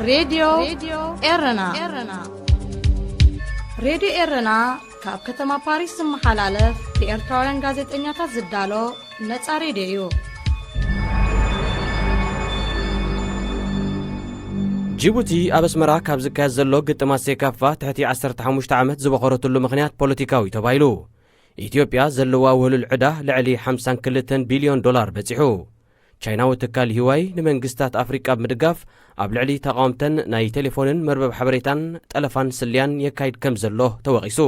ሬድዮ ኤረና። ሬድዮ ኤረና ካብ ከተማ ፓሪስ ዝመሓላለፍ ብኤርትራውያን ጋዜጠኛታት ዝዳሎ ነጻ ሬድዮ እዩ። ጅቡቲ ኣብ ኣስመራ ካብ ዝካየድ ዘሎ ግጥማት ሴካፋ ትሕቲ ዓሰርተ ሓሙሽተ ዓመት ዝበኾረትሉ ምኽንያት ፖለቲካዊ ተባሂሉ። ኢትዮጵያ ዘለዋ ውህሉል ዕዳ ልዕሊ ሓምሳን ክልተን ቢልዮን ዶላር በጺሑ። ቻይናዊ ትካል ሂዋይ ንመንግስታት ኣፍሪቃ ብምድጋፍ ኣብ ልዕሊ ተቓወምተን ናይ ቴሌፎንን መርበብ ሓበሬታን ጠለፋን ስልያን የካይድ ከም ዘሎ ተወቒሱ።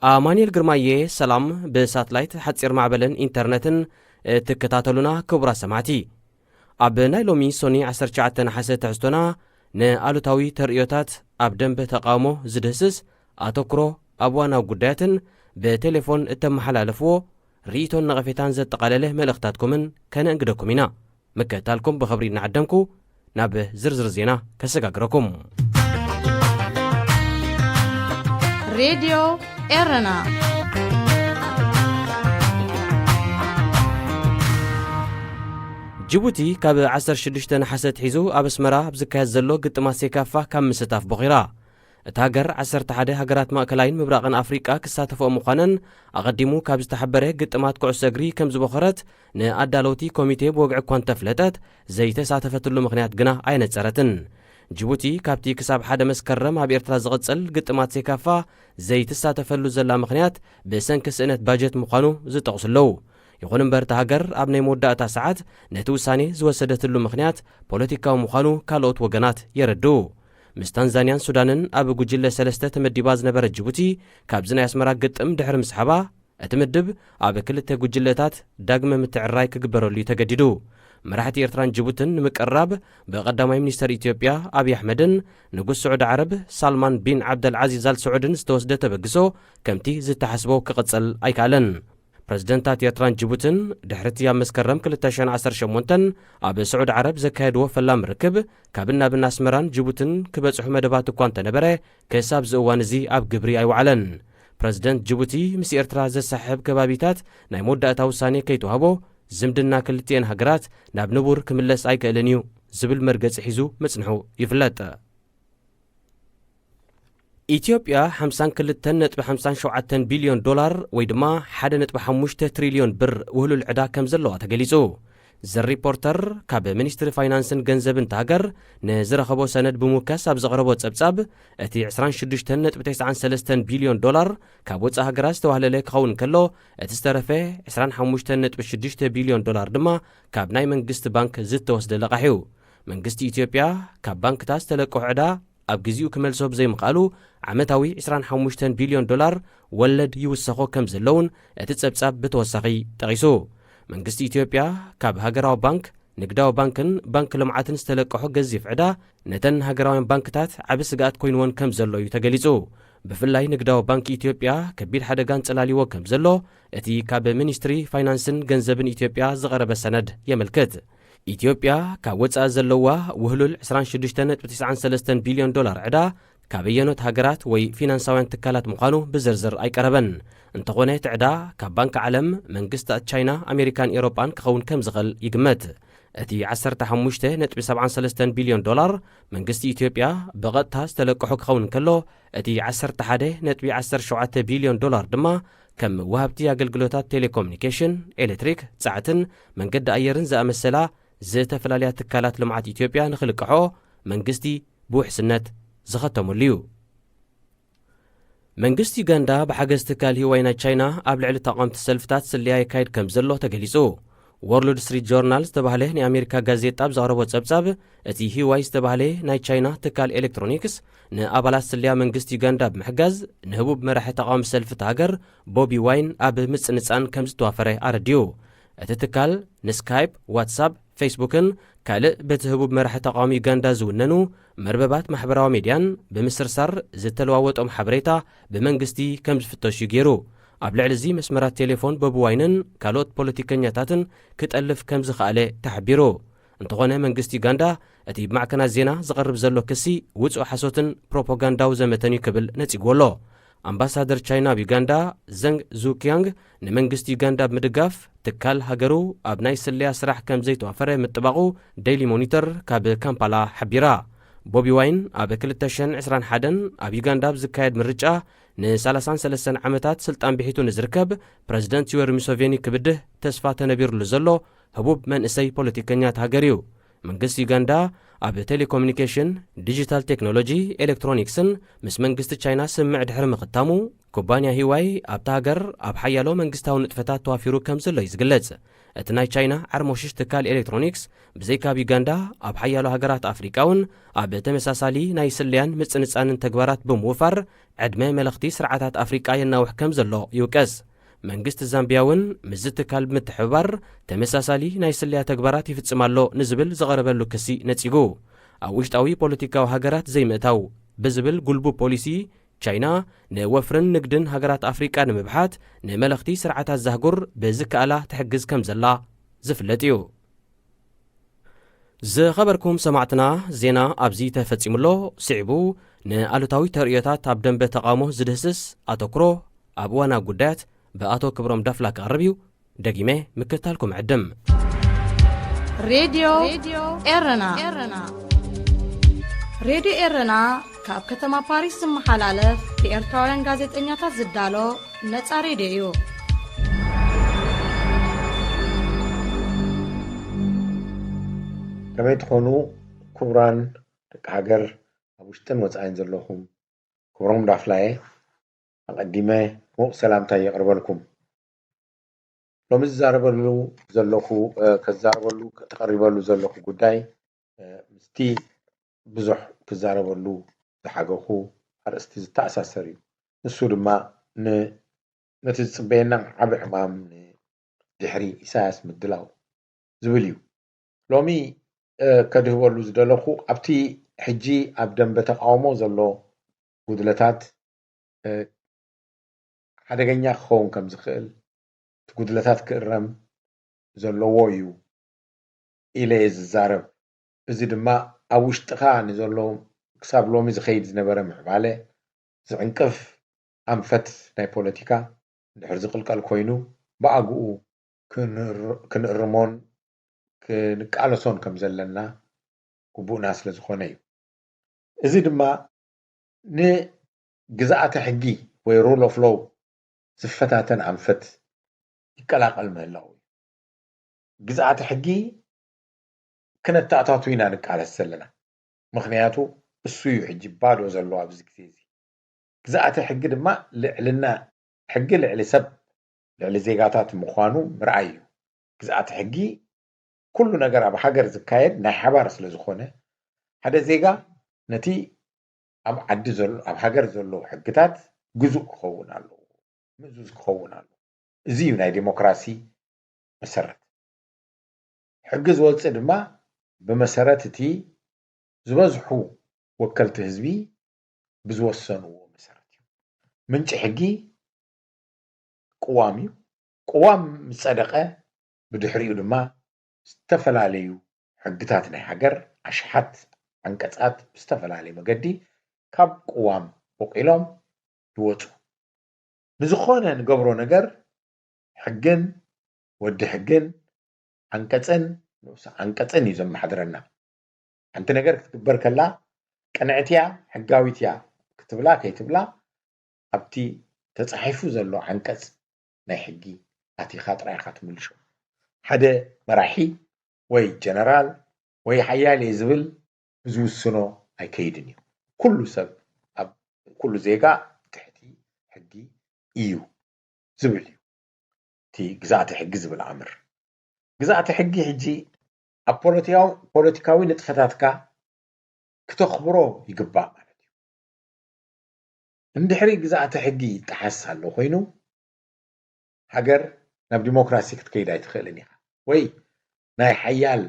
ኣማኑኤል ግርማየ፣ ሰላም። ብሳትላይት፣ ሓጺር ማዕበልን ኢንተርነትን እትከታተሉና ክቡራት ሰማዕቲ፣ ኣብ ናይ ሎሚ ሶኒ ዓሰርተ ትሽዓተ ነሓሰ ትሕዝቶና ንኣሉታዊ ተርእዮታት ኣብ ደንበ ተቓውሞ ዝድህስስ ኣተኩሮ ኣብ ዋናዊ ጉዳያትን ብቴሌፎን እተመሓላለፍዎ ርእይቶን ነቐፌታን ዘጠቓለለ መልእኽታትኩምን ከነእንግደኩም ኢና። ምክትታልኩም ብኽብሪ እናዓደምኩ ናብ ዝርዝር ዜና ከሰጋግረኩም። ሬድዮ ኤረና። ጅቡቲ ካብ ዓሰርተ ሽዱሽተ ነሓሰ ኣትሒዙ ኣብ ኣስመራ ኣብ ዝካየድ ዘሎ ግጥማት ሴካፋ ካብ ምስታፍ ቦኺራ። እታ ሃገር ዓሰርተ ሓደ ሃገራት ማእከላይን ምብራቕን ኣፍሪቃ ክሳተፈኦ ምዃነን ኣቐዲሙ ካብ ዝተሓበረ ግጥማት ኩዕሶ እግሪ ከም ዝቦኸረት ንኣዳለውቲ ኮሚቴ ብወግዒ እኳ እንተፍለጠት፣ ዘይተሳተፈትሉ ምኽንያት ግና ኣየነጸረትን። ጅቡቲ ካብቲ ክሳብ ሓደ መስከረም ኣብ ኤርትራ ዝቕጽል ግጥማት ሴካፋ ዘይትሳተፈሉ ዘላ ምኽንያት ብሰንኪ ስእነት ባጀት ምዃኑ ዝጠቕሱ ኣለዉ። ይኹን እምበር፣ እታ ሃገር ኣብ ናይ መወዳእታ ሰዓት ነቲ ውሳኔ ዝወሰደትሉ ምኽንያት ፖለቲካዊ ምዃኑ ካልኦት ወገናት የረድኡ። ምስ ታንዛንያን ሱዳንን ኣብ ጉጅለ ሰለስተ ተመዲባ ዝነበረት ጅቡቲ፣ ካብዚ ናይ ኣስመራ ግጥም ድሕሪ ምስሓባ፣ እቲ ምድብ ኣብ ክልተ ጉጅለታት ዳግመ ምትዕርራይ ክግበረሉ እዩ ተገዲዱ። መራሕቲ ኤርትራን ጅቡትን ንምቅርራብ፣ ብቐዳማይ ሚኒስተር ኢትዮጵያ ኣብይ ኣሕመድን ንጉስ ስዑዲ ዓረብ ሳልማን ቢን ዓብደል ዓዚዝ ኣል ስዑድን ዝተወስደ ተበግሶ ከምቲ ዝተሓስቦ ክቕጽል ኣይከኣለን። ፕረዚደንታት ኤርትራን ጅቡትን ድሕሪ እቲ ኣብ መስከረም ክልተ ሽሕን ዓሰርተ ሸሞንተን ኣብ ስዑዲ ዓረብ ዘካየድዎ ፈላሚ ርክብ፣ ካብን ናብን ኣስመራን ጅቡትን ክበጽሑ መደባት እኳ እንተነበረ፣ ክሳብ እዚ እዋን እዚ ኣብ ግብሪ ኣይወዓለን። ፕረዚደንት ጅቡቲ፣ ምስ ኤርትራ ዘሰሓሕብ ከባቢታት ናይ መወዳእታ ውሳኔ ከይተዋህቦ፣ ዝምድና ክልቲኤን ሃገራት ናብ ንቡር ክምለስ ኣይክእልን እዩ ዝብል መርገጺ ሒዙ ምጽንሑ ይፍለጥ። ኢትዮጵያ ሓምሳን ክልተን ነጥቢ ሓምሳን ሸውዓተን ቢልዮን ዶላር፣ ወይ ድማ ሓደ ነጥቢ ሓሙሽተ ትሪልዮን ብር ውህሉል ዕዳ ከም ዘለዋ ተገሊጹ። ዘ ሪፖርተር ካብ ሚኒስትሪ ፋይናንስን ገንዘብን እታ ሃገር ንዝረኸቦ ሰነድ ብምውካስ ኣብ ዘቕረቦ ጸብጻብ፣ እቲ ዕስራን ሽዱሽተን ነጥቢ ተስዓን ሰለስተን ቢልዮን ዶላር ካብ ወጻኢ ሃገራት ዝተዋህለለ ክኸውን ከሎ፣ እቲ ዝተረፈ ዕስራን ሓሙሽተን ነጥቢ ሽዱሽተ ቢልዮን ዶላር ድማ ካብ ናይ መንግስቲ ባንክ ዝተወስደ ለቓሕ እዩ። መንግስቲ ኢትዮጵያ ካብ ባንክታት ዝተለቅሑ ዕዳ ኣብ ግዜኡ ክመልሶ ብዘይምኽኣሉ፣ ዓመታዊ ዕስራን ሓሙሽተን ቢልዮን ዶላር ወለድ ይውሰኾ ከም ዘለውን እቲ ጸብጻብ ብተወሳኺ ጠቒሱ። መንግስቲ ኢትዮጵያ ካብ ሃገራዊ ባንክ፣ ንግዳዊ ባንክን ባንክ ልምዓትን ዝተለቅሖ ገዚፍ ዕዳ፣ ነተን ሃገራውያን ባንክታት ዓቢ ስግኣት ኮይንወን ከም ዘሎ እዩ ተገሊጹ። ብፍላይ ንግዳዊ ባንክ ኢትዮጵያ ከቢድ ሓደጋ ኣንጸላልይዎ ከም ዘሎ፣ እቲ ካብ ሚኒስትሪ ፋይናንስን ገንዘብን ኢትዮጵያ ዝቐረበ ሰነድ የመልክት። ኢትዮጵያ ካብ ወጻኢ ዘለዋ ውህሉል ዕስራን ሽዱሽተን ነጥቢ ትስዓን ሰለስተን ቢልዮን ዶላር ዕዳ ካበየኖት ሃገራት ወይ ፊናንሳውያን ትካላት ምዃኑ ብዝርዝር ኣይቀረበን። እንተኾነ፣ እቲ ዕዳ ካብ ባንክ ዓለም፣ መንግስታት ቻይና፣ ኣሜሪካን ኤውሮጳን ክኸውን ከም ዝኽእል ይግመት። እቲ ዓሰርተ ሓሙሽተ ነጥቢ ሰብዓን ሰለስተን ቢልዮን ዶላር መንግስቲ ኢትዮጵያ ብቐጥታ ዝተለቅሖ ክኸውን እንከሎ፣ እቲ ዓሰርተ ሓደ ነጥቢ ዓሰርተ ሸውዓተ ቢልዮን ዶላር ድማ ከም ወሃብቲ ኣገልግሎታት ቴሌኮሙኒኬሽን፣ ኤሌክትሪክ፣ ጻዕትን መንገዲ ኣየርን ዝኣመሰላ ዝተፈላለያ ትካላት ልምዓት ኢትዮጵያ ንኽልቅሖ መንግስቲ ብውሕስነት ዝኸተመሉ እዩ። መንግስቲ ዩጋንዳ ብሓገዝ ትካል ህዋይ ናይ ቻይና ኣብ ልዕሊ ተቓወምቲ ሰልፍታት ስለያ የካይድ ከም ዘሎ ተገሊጹ። ዎርልድ ስትሪት ጆርናል ዝተባህለ ናይ ኣሜሪካ ጋዜጣ ኣብ ዘቕረቦ ጸብጻብ፣ እቲ ህዋይ ዝተባህለ ናይ ቻይና ትካል ኤሌክትሮኒክስ ንኣባላት ስለያ መንግስቲ ዩጋንዳ ብምሕጋዝ ንህቡብ መራሒ ተቓዋሚ ሰልፊ እታ ሃገር ቦቢ ዋይን ኣብ ምጽንጻን ከም ዝተዋፈረ ኣረዲኡ። እቲ ትካል ንስካይፕ፣ ዋትሳፕ፣ ፌስቡክን ካልእ በቲ ህቡብ መራሒ ተቓዋሚ ዩጋንዳ ዝውነኑ መርበባት ማሕበራዊ ሜድያን ብምስርሳር ዝተለዋወጦም ሓበሬታ ብመንግስቲ ከም ዝፍተሹ ገይሩ። ኣብ ልዕሊ እዚ መስመራት ቴሌፎን ቦቢ ዋይንን ካልኦት ፖለቲከኛታትን ክጠልፍ ከም ዝኸኣለ ተሓቢሩ። እንተኾነ መንግስቲ ዩጋንዳ እቲ ብማዕከናት ዜና ዝቐርብ ዘሎ ክሲ ውጹእ ሓሶትን ፕሮፓጋንዳዊ ዘመተን እዩ ክብል ነጺግዎ ኣሎ። ኣምባሳደር ቻይና ኣብ ዩጋንዳ ዘንግ ዙኪያንግ ንመንግስቲ ዩጋንዳ ብምድጋፍ ትካል ሃገሩ ኣብ ናይ ስለያ ስራሕ ከም ዘይተዋፈረ ምጥባቑ ዴይሊ ሞኒተር ካብ ካምፓላ ሓቢራ። ቦቢ ዋይን ኣብ ክልተ ሽሕን ዕስራን ሓደን ኣብ ዩጋንዳ ኣብ ዝካየድ ምርጫ ን ሰላሳን ሰለስተን ዓመታት ስልጣን ብሒቱ ንዝርከብ ፕረዚደንት ዩወሪ ሙሰቬኒ ክብድህ ተስፋ ተነቢርሉ ዘሎ ህቡብ መንእሰይ ፖለቲከኛት ሃገር እዩ። መንግስቲ ዩጋንዳ ኣብ ቴሌኮሙኒኬሽን፣ ዲጂታል ቴክኖሎጂ፣ ኤሌክትሮኒክስን ምስ መንግስቲ ቻይና ስምምዕ ድሕሪ ምኽታሙ፣ ኩባንያ ሂዋይ ኣብታ ሃገር ኣብ ሓያሎ መንግስታዊ ንጥፈታት ተዋፊሩ ከም ዘሎ እዩ ዝግለጽ። እቲ ናይ ቻይና ዓርሞሽሽ ትካል ኤሌክትሮኒክስ ብዘይካ ኣብ ዩጋንዳ ኣብ ሓያሎ ሃገራት ኣፍሪቃ እውን ኣብ ተመሳሳሊ ናይ ስለያን ምጽንጻንን ተግባራት ብምውፋር ዕድመ መለኽቲ ስርዓታት ኣፍሪቃ የናውሕ ከም ዘሎ ይውቀስ። መንግስቲ ዛምቢያ እውን ምስዚ ትካል ብምትሕብባር ተመሳሳሊ ናይ ስለያ ተግባራት ይፍጽም ኣሎ ንዝብል ዝቐረበሉ ክሲ ነጺጉ። ኣብ ውሽጣዊ ፖለቲካዊ ሃገራት ዘይምእታው ብዝብል ጉልቡ ፖሊሲ ቻይና ንወፍርን ንግድን ሃገራት ኣፍሪቃ ንምብሓት ንመለኽቲ ስርዓታት ዛህጉር ብዝከኣላ ትሕግዝ ከም ዘላ ዝፍለጥ እዩ። ዝኸበርኩም ሰማዕትና፣ ዜና ኣብዚ ተፈጺሙ ኣሎ። ስዒቡ ንኣሉታዊ ተርእዮታት ኣብ ደንበ ተቓውሞ ዝድህስስ ኣተኩሮ ኣብ እዋናዊ ጉዳያት ብኣቶ ክብሮም ዳፍላ ክቐርብ እዩ። ደጊመ ምክትታልኩም ዕድም። ሬድዮ ኤረና። ሬድዮ ኤረና ካብ ከተማ ፓሪስ ዝመሓላለፍ ብኤርትራውያን ጋዜጠኛታት ዝዳሎ ነጻ ሬድዮ እዩ። ከመይ ትኾኑ ክቡራን ደቂ ሃገር ኣብ ውሽጥን ወጻኢን ዘለኹም? ክብሮም ዳፍላየ ኣቐዲመ ሙቕ ሰላምታ የቕርበልኩም። ሎሚ ዝዛረበሉ ዘለኹ ከዛረበሉ ተቐሪበሉ ዘለኹ ጉዳይ ምስቲ ብዙሕ ክዛረበሉ ዝሓገኹ ኣርእስቲ ዝተኣሳሰር እዩ። ንሱ ድማ ነቲ ዝፅበየና ዓብ ዕማም ንድሕሪ ኢሳያስ ምድላው ዝብል እዩ። ሎሚ ከድህበሉ ዝደለኹ ኣብቲ ሕጂ ኣብ ደንበ ተቃውሞ ዘሎ ጉድለታት ሓደገኛ ክኸውን ከም ዝኽእል፣ እቲ ጉድለታት ክእረም ዘለዎ እዩ ኢለ እየ ዝዛረብ። እዚ ድማ ኣብ ውሽጥኻ ንዘሎ ክሳብ ሎሚ ዝኸይድ ዝነበረ ምዕባለ ዝዕንቅፍ ኣንፈት ናይ ፖለቲካ እንድሕር ዝቕልቀል ኮይኑ ብኣግኡ ክንእርሞን ክንቃለሶን ከም ዘለና ግቡእና ስለ ዝኾነ እዩ። እዚ ድማ ንግዝኣተ ሕጊ ወይ rule of law ዝፈታተን ኣንፈት ይቀላቐል ምህላው እዩ። ግዝኣተ ሕጊ ክነተኣታቱ ኢና ንቃለስ ዘለና። ምኽንያቱ እሱ እዩ ሕጂ ባዶ ዘሎ ኣብዚ ግዜ እዚ። ግዝኣተ ሕጊ ድማ ልዕልና ሕጊ ልዕሊ ሰብ ልዕሊ ዜጋታት ምዃኑ ምርኣይ እዩ። ግዝኣተ ሕጊ ኩሉ ነገር ኣብ ሃገር ዝካየድ ናይ ሓባር ስለ ዝኾነ ሓደ ዜጋ ነቲ ኣብ ዓዲ ዘሎ ኣብ ሃገር ዘሎ ሕግታት ግዙእ ክኸውን ኣለዎ፣ ምእዙዝ ክኸውን ኣለዎ። እዚ እዩ ናይ ዴሞክራሲ መሰረት። ሕጊ ዝወፅእ ድማ ብመሰረት እቲ ዝበዝሑ ወከልቲ ህዝቢ ብዝወሰንዎ መሰረት እዩ። ምንጪ ሕጊ ቅዋም እዩ። ቅዋም ምስ ፀደቐ ብድሕሪኡ ድማ ዝተፈላለዩ ሕግታት ናይ ሃገር ኣሽሓት ዓንቀፃት ብዝተፈላለየ መገዲ ካብ ቅዋም ቦቂሎም ይወፁ። ንዝኾነ ንገብሮ ነገር ሕግን ወዲ ሕግን ዓንቀፅን ንኡስ ዓንቀፅን እዩ ዘመሓድረና። ሓንቲ ነገር ክትግበር ከላ ቅንዕቲ እያ ሕጋዊት እያ ክትብላ ከይትብላ ኣብቲ ተፃሒፉ ዘሎ ዓንቀፅ ናይ ሕጊ ኣቲኻ ጥራይ ኢኻ ትምልሾ። ሓደ መራሒ ወይ ጀነራል ወይ ሓያል እየ ዝብል ብዝውስኖ ኣይከይድን እዩ። ኩሉ ሰብ ኣብ ኩሉ ዜጋ ትሕቲ ሕጊ እዩ ዝብል እዩ እቲ ግዝኣተ ሕጊ ዝብል ኣምር። ግዝኣተ ሕጊ ሕጂ ኣብ ፖለቲካዊ ንጥፈታትካ ክተኽብሮ ይግባእ ማለት እዩ። እንድሕሪ ግዝኣተ ሕጊ ይጠሓስ ኣሎ ኮይኑ ሃገር ናብ ዲሞክራሲ ክትከይድ ኣይትኽእልን ኢኻ። ወይ ናይ ሓያል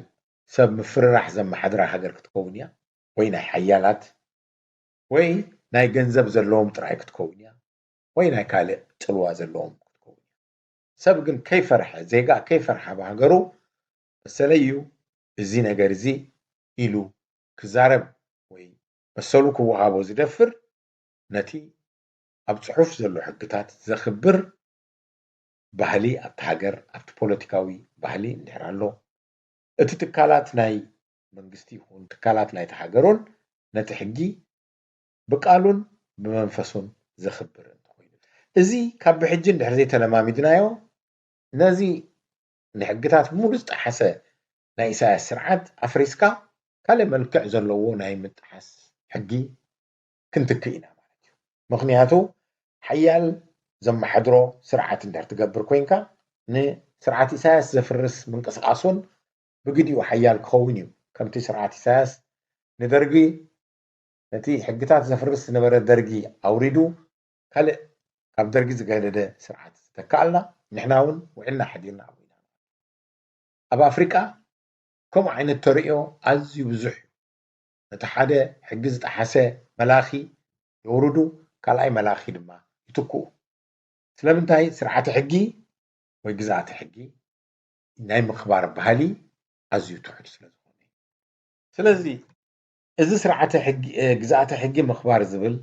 ሰብ ምፍርራሕ ዘመሓድራ ሃገር ክትከውን እያ፣ ወይ ናይ ሓያላት ወይ ናይ ገንዘብ ዘለዎም ጥራይ ክትከውን እያ፣ ወይ ናይ ካልእ ጽልዋ ዘለዎም ክትከውን እያ። ሰብ ግን ከይፈርሐ፣ ዜጋ ከይፈርሐ ብሃገሩ መሰለይ እዩ እዚ ነገር እዚ ኢሉ ክዛረብ ወይ መሰሉ ክወሃቦ ዝደፍር ነቲ ኣብ ጽሑፍ ዘሎ ሕግታት ዘኽብር ባህሊ ኣብቲ ሃገር፣ ኣብቲ ፖለቲካዊ ባህሊ እንድሕር ኣሎ፣ እቲ ትካላት ናይ መንግስቲ ይኹን ትካላት ናይቲ ሃገር እውን ነቲ ሕጊ ብቃሉን ብመንፈሱን ዘኽብር እንተኾይኑ፣ እዚ ካብ ብሕጂ እንድሕር ዘይተለማሚድናዮ፣ ነዚ ንሕግታት ብሙሉ ዝጠሓሰ ናይ ኢሳያስ ስርዓት ኣፍሪስካ ካልእ መልክዕ ዘለዎ ናይ ምጥሓስ ሕጊ ክንትክእ ኢና ማለት እዩ። ምኽንያቱ ሓያል ዘመሓድሮ ስርዓት እንድሕር ትገብር ኮይንካ፣ ንስርዓት ኢሳያስ ዘፍርስ ምንቅስቃስ እውን ብግዲኡ ሓያል ክኸውን እዩ። ከምቲ ስርዓት ኢሳያስ ንደርጊ፣ ነቲ ሕግታት ዘፍርስ ዝነበረ ደርጊ ኣውሪዱ፣ ካልእ ካብ ደርጊ ዝገደደ ስርዓት ዝተካኣልና፣ ንሕና እውን ውዒልና ሓዲርና ኣብኡ ኢና። ኣብ ኣፍሪቃ ከምኡ ዓይነት ተርእዮ ኣዝዩ ብዙሕ እዩ። ነቲ ሓደ ሕጊ ዝጠሓሰ መላኺ የውርዱ፣ ካልኣይ መላኺ ድማ ይትክኡ። ስለምንታይ? ስርዓተ ሕጊ ወይ ግዝኣተ ሕጊ ናይ ምኽባር ባህሊ ኣዝዩ ትሑት ስለ ዝኾነ እዩ። ስለዚ እዚ ስርዓተ ሕጊ፣ እ፣ ግዝኣተ ሕጊ ምኽባር ዝብል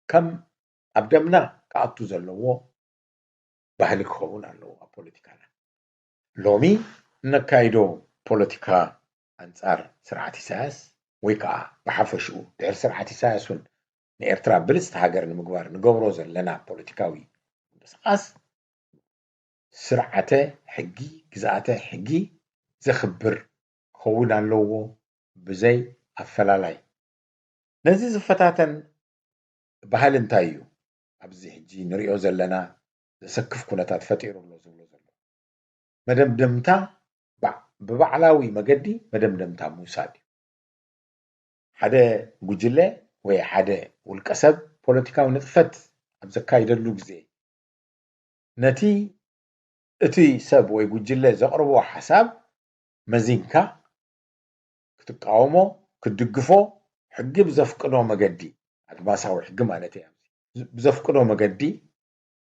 ከም ኣብ ደምና ክኣቱ ዘለዎ ባህሊ ክኸውን ኣለዎ ኣብ ፖለቲካና። ሎሚ እነካይዶ ፖለቲካ ኣንጻር ስርዓት ኢሳያስ ወይ ከዓ ብሓፈሽኡ ድሕሪ ስርዓት ኢሳያስ እውን ንኤርትራ ብልጽቲ ሃገር ንምግባር ንገብሮ ዘለና ፖለቲካዊ ምንቅስቃስ ስርዓተ ሕጊ፣ ግዝኣተ ሕጊ ዘኽብር ክኸውን ኣለዎ ብዘይ ኣፈላላይ። ነዚ ዝፈታተን ባህሊ እንታይ እዩ? ኣብዚ ሕጂ ንሪኦ ዘለና ዘሰክፍ ኩነታት ፈጢሩ ኣሎ ዝብሎ ዘሎ መደምደምታ ባ-፣ ብባዕላዊ መገዲ መደምደምታ ምውሳድ እዩ። ሓደ ጉጅለ ወይ ሓደ ውልቀ ሰብ ፖለቲካዊ ንጥፈት ኣብ ዘካይደሉ ግዜ ነቲ እቲ ሰብ ወይ ጉጅለ ዘቕርቦ ሓሳብ መዚንካ ክትቃወሞ፣ ክትድግፎ ሕጊ ብዘፍቅዶ መገዲ፣ ኣድማሳዊ ሕጊ ማለት እዩ፣ ብዘፍቅዶ መገዲ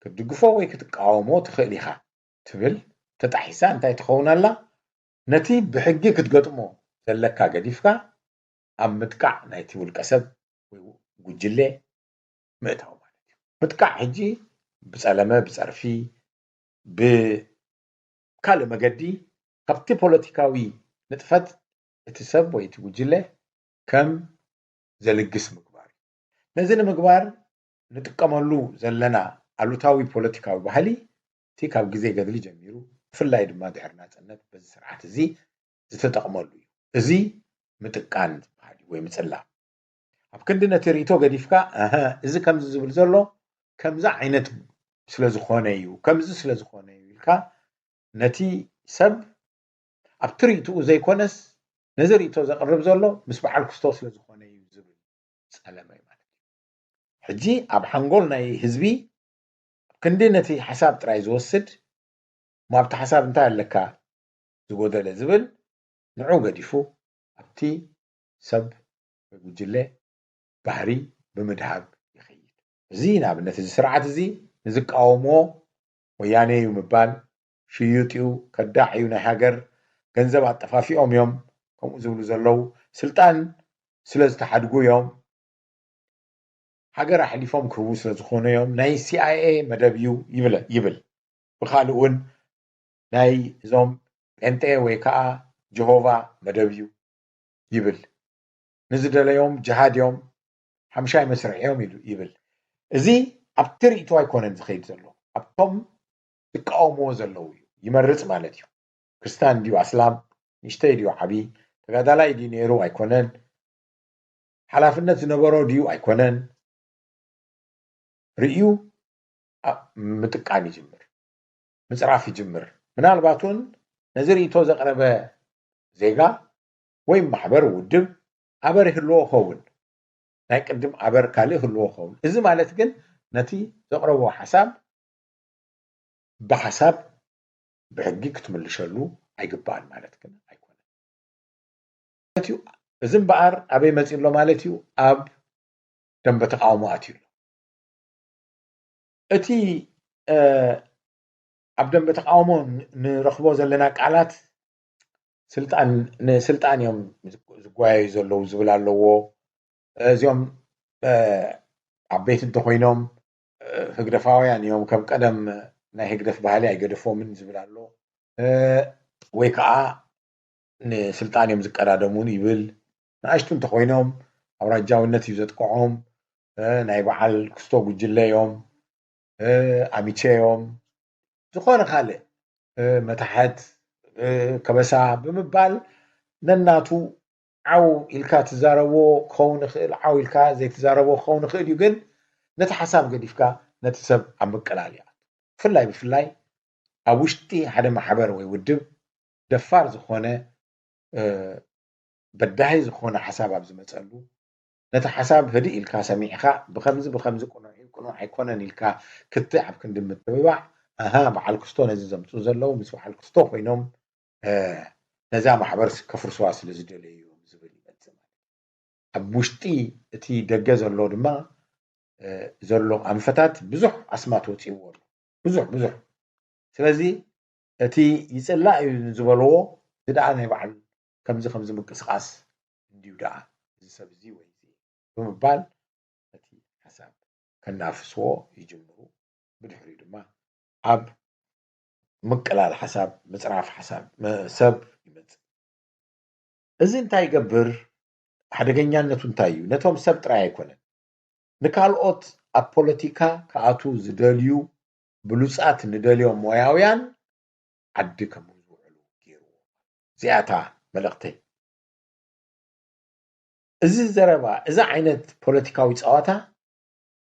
ክትድግፎ ወይ ክትቃወሞ ትኽእል ኢኻ ትብል ተጣሒሳ እንታይ ትኸውን ኣላ? ነቲ ብሕጊ ክትገጥሞ ዘለካ ገዲፍካ ኣብ ምጥቃዕ ናይቲ ውልቀ ሰብ ወይ ጉጅለ ምእታው ማለት እዩ። ምጥቃዕ ሕጂ ብጸለመ፣ ብጸርፊ፣ ብካልእ መገዲ ካብቲ ፖለቲካዊ ንጥፈት እቲ ሰብ ወይ እቲ ጉጅለ ከም ዘልግስ ምግባር እዩ። ነዚ ንምግባር ንጥቀመሉ ዘለና ኣሉታዊ ፖለቲካዊ ባህሊ እቲ ካብ ግዜ ገድሊ ጀሚሩ ብፍላይ ድማ ድሕሪ ናጽነት በዚ ስርዓት እዚ ዝተጠቕመሉ እዩ። እዚ ምጥቃን ዝበሃል እዩ ወይ ምጽላም። ኣብ ክንዲ ነቲ ርእይቶ ገዲፍካ፣ ኣሀ፣ እዚ ከምዚ ዝብል ዘሎ ከምዚ ዓይነት ስለ ዝኾነ እዩ፣ ከምዚ ስለ ዝኾነ እዩ ኢልካ ነቲ ሰብ ኣብቲ ርእይትኡ ዘይኮነስ ነዚ ርእይቶ ዘቕርብ ዘሎ ምስ በዓል ክስቶ ስለ ዝኾነ እዩ ዝብል ጸለመ እዩ ማለት እዩ። ሕጂ ኣብ ሓንጎል ናይ ህዝቢ ኣብ ክንዲ ነቲ ሓሳብ ጥራይ ዝወስድ እሞ ኣብቲ ሓሳብ እንታይ ኣለካ ዝጎደለ ዝብል ንዑ ገዲፉ ኣብቲ ሰብ ወይ ጉጅለ ባህሪ ብምድሃብ ይኸይድ። እዚ ንኣብነት እዚ ስርዓት እዚ ንዝቃወምዎ ወያነ እዩ ምባል ሽዩጥ እዩ፣ ከዳዕ እዩ፣ ናይ ሃገር ገንዘብ ኣጠፋፊኦም እዮም ከምኡ ዝብሉ ዘለዉ፣ ስልጣን ስለ ዝተሓድጉ እዮም፣ ሃገር ኣሕሊፎም ክህቡ ስለ ዝኾኑ እዮም፣ ናይ ሲ ኣይ ኤ መደብ እዩ ይብል። ብኻልእ እውን ናይ እዞም ጴንጤ ወይ ከዓ ጀሆቫ መደብ እዩ ይብል። ንዝደለዮም ጅሃድ እዮም፣ ሓምሻይ መስርዕ እዮም ኢሉ ይብል። እዚ ኣብቲ ርእይቶ ኣይኮነን ዝኸይድ ዘሎ፣ ኣብቶም ዝቃወምዎ ዘለዉ እዩ ይመርጽ ማለት እዩ። ክርስታን ድዩ ኣስላም፣ ንእሽተይ ድዩ ዓቢ፣ ተጋዳላይ ድዩ ነይሩ ኣይኮነን፣ ሓላፍነት ዝነበሮ ድዩ ኣይኮነን፣ ርእዩ ምጥቃን ይጅምር፣ ምጽራፍ ይጅምር። ምናልባት እውን ነዚ ርእይቶ ዘቕረበ ዜጋ ወይ ማሕበር ውድብ ኣበር ይህልዎ ኸውን፣ ናይ ቅድም ኣበር ካልእ ይህልዎ ኸውን። እዚ ማለት ግን ነቲ ዘቕረቦ ሓሳብ ብሓሳብ ብሕጊ ክትምልሸሉ ኣይግባእን ማለት ግን ኣይኮነን። ማለት እዩ። እዚ እምበኣር ኣበይ መፂኡ ኣሎ ማለት እዩ? ኣብ ደንበ ተቃውሞ ኣትዩ ኣሎ። እቲ ኣብ ደንበ ተቃውሞ ንረኽቦ ዘለና ቃላት ስልጣን ንስልጣን እዮም ዝጓየዩ ዘለዉ ዝብል ኣለዎ። እዚኦም ዓበይቲ እንተኾይኖም ህግደፋውያን እዮም፣ ከም ቀደም ናይ ህግደፍ ባህሊ ኣይገደፎምን ዝብል ኣሎ። ወይ ከዓ ንስልጣን እዮም ዝቀዳደሙን ይብል። ንኣሽቱ እንተኾይኖም ኣውራጃውነት እዩ ዘጥቅዖም። ናይ በዓል ክስቶ ጉጅለ እዮም፣ ኣሚቼ እዮም፣ ዝኾነ ካልእ መታሕት፣ ከበሳ ብምባል ነናቱ ዓው ኢልካ ትዛረቦ ክኸውን ይኽእል፣ ዓው ኢልካ ዘይትዛረቦ ክኸውን ይኽእል እዩ። ግን ነቲ ሓሳብ ገዲፍካ ነቲ ሰብ ኣብ ምቅላል ይኣቱ። ብፍላይ ብፍላይ ኣብ ውሽጢ ሓደ ማሕበር ወይ ውድብ ደፋር ዝኾነ በዳሂ ዝኾነ ሓሳብ ኣብ ዝመፀሉ ነቲ ሓሳብ ህድእ ኢልካ ሰሚዕካ ብከምዚ ብከምዚ ቅኑዕ እዩ ቅኑዕ ኣይኮነን ኢልካ ክትዕ ኣብ ክንዲ ምትብባዕ ኣሃ በዓል ክስቶ ነዚ ዘምፅኡ ዘለዉ ምስ በዓል ክስቶ ኮይኖም ነዛ ማሕበር ከፍርስዋ ስለ ዝደለዩ እዮም ዝብል ይመፅእ ማለት ኣብ ውሽጢ እቲ ደገ ዘሎ ድማ ዘሎ ኣንፈታት ብዙሕ ኣስማት ወፂዎ ኣሎ ብዙሕ ብዙሕ ስለዚ እቲ ይፅላእ እዩ ዝበልዎ እዚ ደኣ ናይ በዓል ከምዚ ከምዚ ምንቅስቃስ እንድዩ ደኣ እዚ ሰብ እዚ ወይ እዚ ብምባል ነቲ ሓሳብ ከናፍስዎ ይጅምሩ ብድሕሪኡ ድማ ኣብ ምቅላል ሓሳብ ምፅራፍ ሓሳብ ሰብ ይመፅእ እዚ እንታይ ይገብር ሓደገኛነቱ እንታይ እዩ ነቶም ሰብ ጥራይ ኣይኮነን ንካልኦት ኣብ ፖለቲካ ክኣትዉ ዝደልዩ ብሉጻት ንደልዮም ሞያውያን ዓዲ ከም ዝውዕሉ ገይርዎ። እዚኣታ መልእኽተይ። እዚ ዘረባ፣ እዚ ዓይነት ፖለቲካዊ ጸዋታ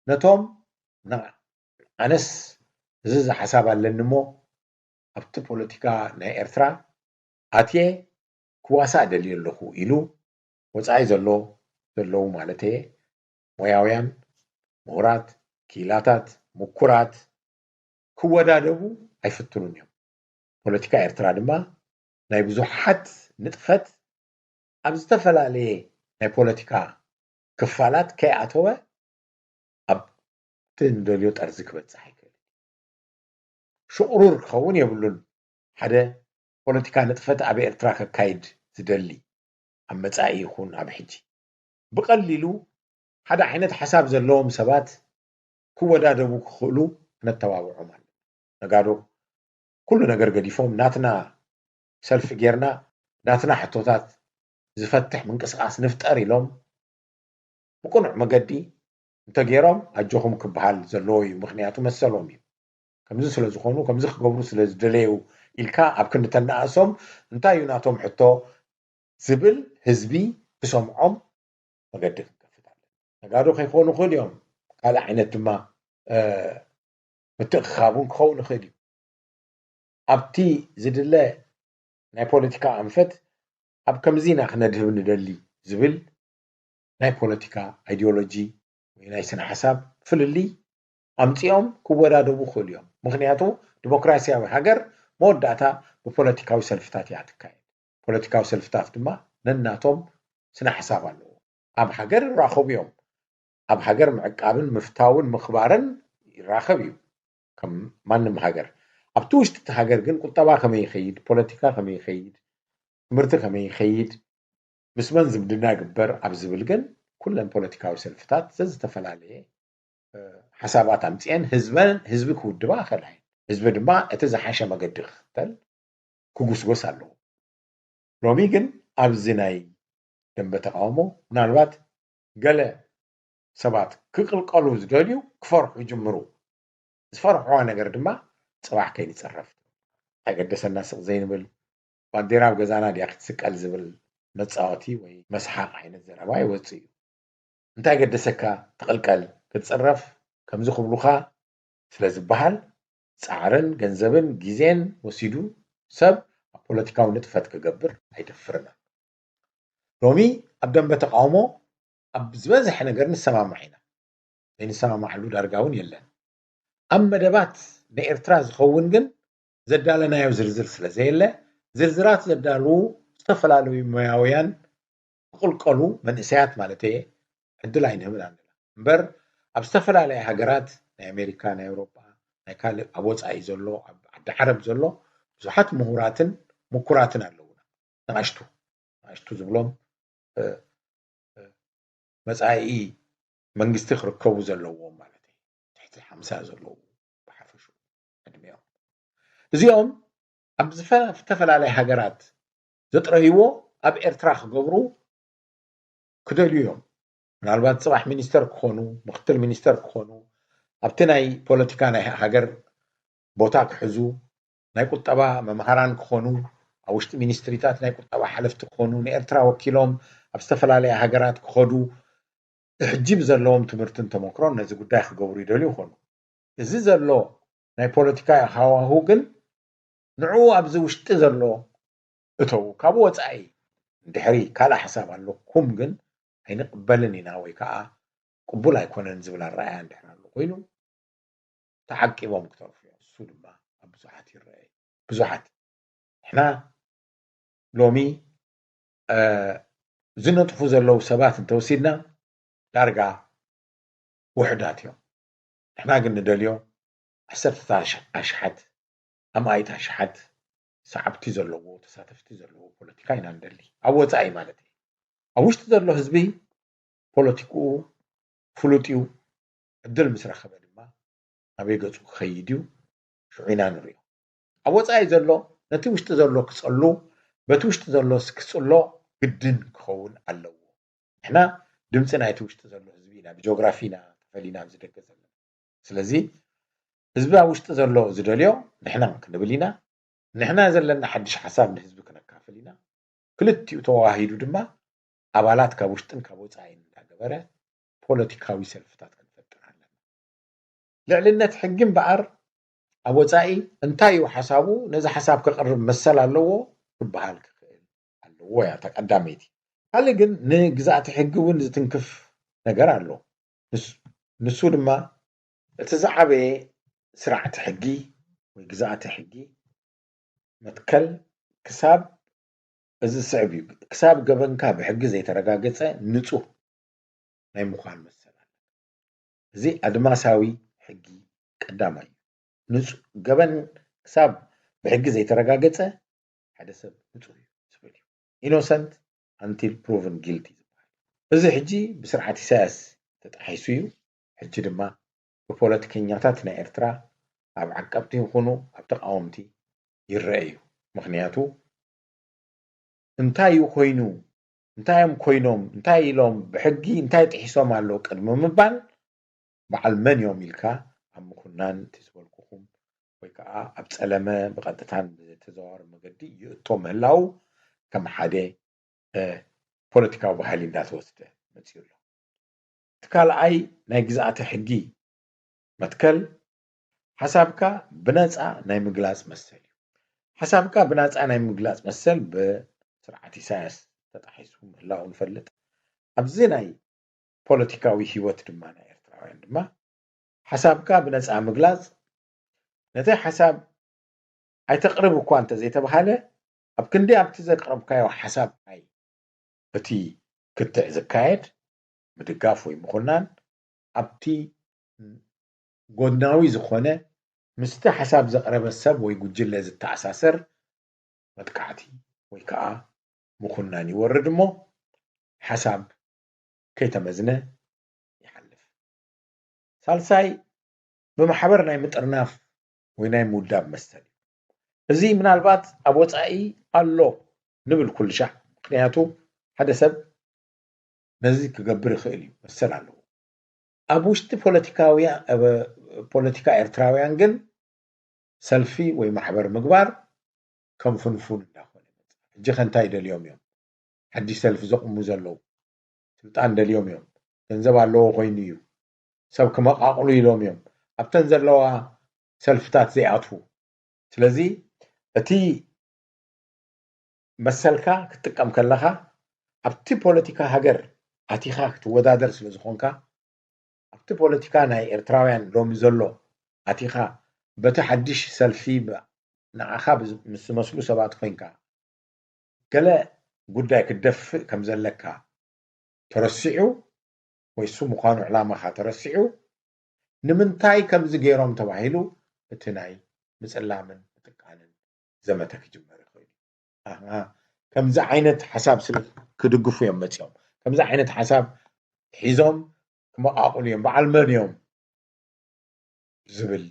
ነቶም ኣነስ እዚ ዝሓሳብ ኣለኒ እሞ ኣብቲ ፖለቲካ ናይ ኤርትራ ኣትየ ክዋሳእ ደልየ ኣለኹ ኢሉ ወጻኢ ዘሎ ዘለዉ ማለተየ ሞያውያን፣ ምሁራት፣ ክኢላታት፣ ምኩራት ክወዳደቡ ኣይፍትኑን እዮም። ፖለቲካ ኤርትራ ድማ ናይ ብዙሓት ንጥፈት ኣብ ዝተፈላለየ ናይ ፖለቲካ ክፋላት ከይኣተወ ኣብቲ ንደልዮ ጠርዚ ክበጽሕ ኣይክእል። ሽቑሩር ክኸውን የብሉን ሓደ ፖለቲካ ንጥፈት ኣብ ኤርትራ ከካይድ ዝደሊ ኣብ መጻኢ ይኹን ኣብ ሕጂ ብቐሊሉ ሓደ ዓይነት ሓሳብ ዘለዎም ሰባት ክወዳደቡ ክኽእሉ ክነተባብዖም ኣሎ። ነጋዶ ኩሉ ነገር ገዲፎም ናትና ሰልፊ ጌርና ናትና ሕቶታት ዝፈትሕ ምንቅስቃስ ንፍጠር ኢሎም ብቅኑዕ መገዲ እንተገይሮም ኣጆኹም ክበሃል ዘለዎ እዩ። ምክንያቱ መሰሎም እዩ። ከምዚ ስለ ዝኾኑ ከምዚ ክገብሩ ስለ ዝደለዩ ኢልካ ኣብ ክንዲ ተነኣእሶም እንታይ እዩ ናቶም ሕቶ ዝብል ህዝቢ ክሰምዖም መገዲ ክንከፍት ኣለና። ነጋዶ ከይኮኑ ይኽእሉ እዮም። ካልእ ዓይነት ድማ ምትእኽኻብ እውን ክኸውን ይኽእል እዩ። ኣብቲ ዝድለ ናይ ፖለቲካ ኣንፈት ኣብ ከምዚ ኢና ክነድህብ ንደሊ ዝብል ናይ ፖለቲካ ኣይዲዮሎጂ ወይ ናይ ስነ ሓሳብ ፍልልይ ኣምፂኦም ክወዳደቡ ይኽእሉ እዮም። ምክንያቱ ዲሞክራሲያዊ ሃገር መወዳእታ ብፖለቲካዊ ሰልፍታት እያ ትካየድ። ፖለቲካዊ ሰልፍታት ድማ ነናቶም ስነ ሓሳብ ኣለዎ። ኣብ ሃገር ይራኸቡ እዮም። ኣብ ሃገር ምዕቃብን ምፍታውን ምኽባርን ይራኸብ እዩ ከም ማንም ሃገር። ኣብቲ ውሽጢ እቲ ሃገር ግን ቁጠባ ከመይ ይኸይድ፣ ፖለቲካ ከመይ ይኸይድ፣ ትምህርቲ ከመይ ይኸይድ፣ ምስ መን ዝምድና ይግበር ኣብ ዝብል ግን ኩለን ፖለቲካዊ ሰልፍታት ዘዝተፈላለየ ሓሳባት ኣምፅኤን ህዝበን ህዝቢ ክውድባ ኣኸላ ህዝቢ ድማ እቲ ዝሓሸ መገዲ ክኽተል ክጉስጎስ ኣለዎ። ሎሚ ግን ኣብዚ ናይ ደንበ ተቃውሞ ምናልባት ገለ ሰባት ክቅልቀሉ ዝደልዩ ክፈርሑ ይጅምሩ። ዝፈርሕዋ ነገር ድማ ፅባሕ ከይንፅረፍ ኣይገደሰና ስቕ ዘይንብል ባንዴራ ኣብ ገዛና ድያ ክትስቀል ዝብል መፃወቲ ወይ መስሓቕ ዓይነት ዘረባ ይወፅእ እዩ። እንታይ ገደሰካ ትቕልቀል ክትፅረፍ ከምዚ ክብሉኻ ስለ ዝበሃል ፃዕርን ገንዘብን ግዜን ወሲዱ ሰብ ኣብ ፖለቲካዊ ንጥፈት ክገብር ኣይደፍርን ኣሎ። ሎሚ ኣብ ደንበ ተቃውሞ ኣብ ዝበዝሐ ነገር ንሰማማዕ ኢና። ዘይንሰማማዓሉ ዳርጋ እውን የለን። ኣብ መደባት ንኤርትራ ዝኸውን ግን ዘዳለናዮ ዝርዝር ስለ ዘየለ ዝርዝራት ዘዳልዉ ዝተፈላለዩ ሞያውያን ክቕልቀሉ መንእሰያት ማለት እየ ዕድል ኣይንህብን ኣለና እምበር ኣብ ዝተፈላለያ ሃገራት ናይ ኣሜሪካ ናይ ኣውሮጳ ናይ ካልእ ኣብ ወፃኢ ዘሎ ኣብ ዓዲ ዓረብ ዘሎ ብዙሓት ምሁራትን ምኩራትን ኣለዉና ንኣሽቱ ንኣሽቱ ዝብሎም መፃኢ መንግስቲ ክርከቡ ዘለዎም ማለት እዩ። ትሕቲ ሓምሳ ዘለዉ ብሓፈሹ ዕድሜኦም እዚኦም ኣብ ዝተፈላለያ ሃገራት ዘጥረይዎ ኣብ ኤርትራ ክገብሩ ክደልዩ እዮም። ምናልባት ፅባሕ ሚኒስተር ክኾኑ፣ ምክትል ሚኒስተር ክኾኑ፣ ኣብቲ ናይ ፖለቲካ ናይ ሃገር ቦታ ክሕዙ፣ ናይ ቁጠባ መምሃራን ክኾኑ፣ ኣብ ውሽጢ ሚኒስትሪታት ናይ ቁጠባ ሓለፍቲ ክኾኑ፣ ንኤርትራ ወኪሎም ኣብ ዝተፈላለያ ሃገራት ክኸዱ፣ ሕጂ ብዘለዎም ትምህርትን ተመክሮን ነዚ ጉዳይ ክገብሩ ይደልዩ ይኾኑ። እዚ ዘሎ ናይ ፖለቲካ ሃዋሁ ግን ንዕኡ ኣብዚ ውሽጢ ዘሎ እተዉ፣ ካብ ወፃኢ እንድሕሪ ካልእ ሓሳብ ኣለኩም ግን ኣይንቕበልን ኢና ወይ ከዓ ቅቡል ኣይኮነን ዝብል ኣረኣያ እንድሕር ኣሎ ኮይኑ ተዓቂቦም ክተርፉ እዮም። እሱ ድማ ኣብ ብዙሓት ይረአ። ብዙሓት ንሕና ሎሚ ዝነጥፉ ዘለዉ ሰባት እንተወሲድና ዳርጋ ውሕዳት እዮም። ንሕና ግን ንደልዮ ዓሰርተታት ኣሽሓት ኣማኢት ኣሽሓት ሰዓብቲ ዘለዎ ተሳተፍቲ ዘለዎ ፖለቲካ ኢና ንደሊ። ኣብ ወፃኢ ማለት እዩ። ኣብ ውሽጢ ዘሎ ህዝቢ ፖለቲክኡ ፍሉጥ እዩ። ዕድል ምስ ረኸበ ድማ ናበይ ገፁ ክኸይድ እዩ ሽዑ ኢና ንሪኦ። ኣብ ወፃኢ ዘሎ ነቲ ውሽጢ ዘሎ ክፀሉ በቲ ውሽጢ ዘሎ ክፅሎ ግድን ክኸውን ኣለዎ። ንሕና ድምፂ ናይቲ ውሽጢ ዘሎ ህዝቢ ኢና ብጂኦግራፊ ኢና ተፈሊና ኣብዚ ደገ ዘለና። ስለዚ ህዝቢ ኣብ ውሽጢ ዘሎ ዝደልዮ ንሕና ክንብል ኢና። ንሕና ዘለና ሓድሽ ሓሳብ ንህዝቢ ክነካፍል ኢና። ክልቲኡ ተዋሂዱ ድማ ኣባላት ካብ ውሽጥን ካብ ወፃኢን እንዳገበረ ፖለቲካዊ ሰልፍታት ክንፈጥር ኣለና። ልዕልነት ሕጊ እምበኣር ኣብ ወፃኢ እንታይ እዩ ሓሳቡ፣ ነዚ ሓሳብ ከቕርብ መሰል ኣለዎ ክበሃል ክኽእል ኣለዎ እያ እታ ቀዳመይቲ። ካልእ ግን ንግዛእቲ ሕጊ እውን ዝትንክፍ ነገር ኣሎ። ንሱ ድማ እቲ ዝዓበየ ስርዓቲ ሕጊ ወይ ግዛእቲ ሕጊ መትከል ክሳብ እዚ ዝስዕብ እዩ። ክሳብ ገበንካ ብሕጊ ዘይተረጋገፀ ንፁህ ናይ ምዃን መሰል ኣሎ። እዚ ኣድማሳዊ ሕጊ ቀዳማይ እዩ። ንፁህ ገበን ክሳብ ብሕጊ ዘይተረጋገፀ ሓደ ሰብ ንፁህ እዩ ዝብል እዩ። Innocent until proven guilty ዝበሃል እዚ ሕጂ ብስርዓት ኢሳያስ ተጣሒሱ እዩ። ሕጂ ድማ ብፖለቲከኛታት ናይ ኤርትራ ኣብ ዓቀብቲ ይኹኑ ኣብ ተቃወምቲ ይረአ እዩ። ምክንያቱ እንታይ እዩ ኮይኑ፣ እንታይ እዮም ኮይኖም፣ እንታይ ኢሎም፣ ብሕጊ እንታይ ጥሒሶም ኣለዉ ቅድሚ ምባል በዓል መን እዮም ኢልካ ኣብ ምኹናን እቲ ዝበልኩኹም ወይ ከዓ ኣብ ፀለመ ብቐጥታን ብተዘዋዋሪ መገዲ ይእቶ ምህላው ከም ሓደ ፖለቲካዊ ባህሊ እንዳተወስደ መፅዩ ኣሎ። እቲ ካልኣይ ናይ ግዝኣተ ሕጊ መትከል ሓሳብካ ብነፃ ናይ ምግላፅ መሰል እዩ። ሓሳብካ ብናፃ ናይ ምግላፅ መሰል ብስርዓት ኢሳያስ ተጣሒሱ ምህላው ንፈልጥ። ኣብዚ ናይ ፖለቲካዊ ህይወት ድማ ናይ ኤርትራውያን ድማ ሓሳብካ ብነፃ ምግላፅ ነቲ ሓሳብ ኣይተቕርብ እኳ እንተዘይተባሃለ ኣብ ክንዲ ኣብቲ ዘቅረብካዮ ሓሳብ ናይ እቲ ክትዕ ዝካየድ ምድጋፍ ወይ ምኹናን ኣብቲ ጎድናዊ ዝኾነ ምስቲ ሓሳብ ዘቕረበ ሰብ ወይ ጉጅለ ዝተኣሳሰር መጥቃዕቲ ወይ ከዓ ምኹናን ይወርድ እሞ ሓሳብ ከይተመዝነ ይሓልፍ። ሳልሳይ ብማሕበር ናይ ምጥርናፍ ወይ ናይ ምውዳብ መሰል እዩ። እዚ ምናልባት ኣብ ወፃኢ ኣሎ ንብል ኩሉ ሻዕ፣ ምክንያቱ ሓደ ሰብ ነዚ ክገብር ይኽእል እዩ፣ መሰል ኣለዎ። ኣብ ውሽጢ ፖለቲካውያ ፖለቲካ ኤርትራውያን ግን ሰልፊ ወይ ማሕበር ምግባር ከም ፍንፉን እንዳኾነ ይመፅእ። ሕጂ ከ እንታይ ደልዮም እዮም ሓድሽ ሰልፊ ዘቑሙ ዘለዉ? ስልጣን ደልዮም እዮም። ገንዘብ ኣለዎ ኮይኑ እዩ። ሰብ ክመቓቕሉ ኢሎም እዮም ኣብተን ዘለዋ ሰልፍታት ዘይኣትዉ። ስለዚ እቲ መሰልካ ክትጥቀም ከለኻ ኣብቲ ፖለቲካ ሃገር ኣቲኻ ክትወዳደር ስለ ዝኾንካ ኣብቲ ፖለቲካ ናይ ኤርትራውያን ሎሚ ዘሎ ኣቲኻ በቲ ሓድሽ ሰልፊ ንዓኻ ምስ ዝመስሉ ሰባት ኮይንካ ገለ ጉዳይ ክትደፍእ ከም ዘለካ ተረሲዑ ወይ እሱ ምዃኑ ዕላማኻ ተረሲዑ ንምንታይ ከምዚ ገይሮም ተባሂሉ እቲ ናይ ምፅላምን ምጥቃንን ዘመተ ክጅመር ይኽእል እዩ። ከምዚ ዓይነት ሓሳብ ስለ ክድግፉ እዮም መፂኦም። ከምዚ ዓይነት ሓሳብ ሒዞም ክመቓቕሉ እዮም፣ በዓል መን እዮም ዝብል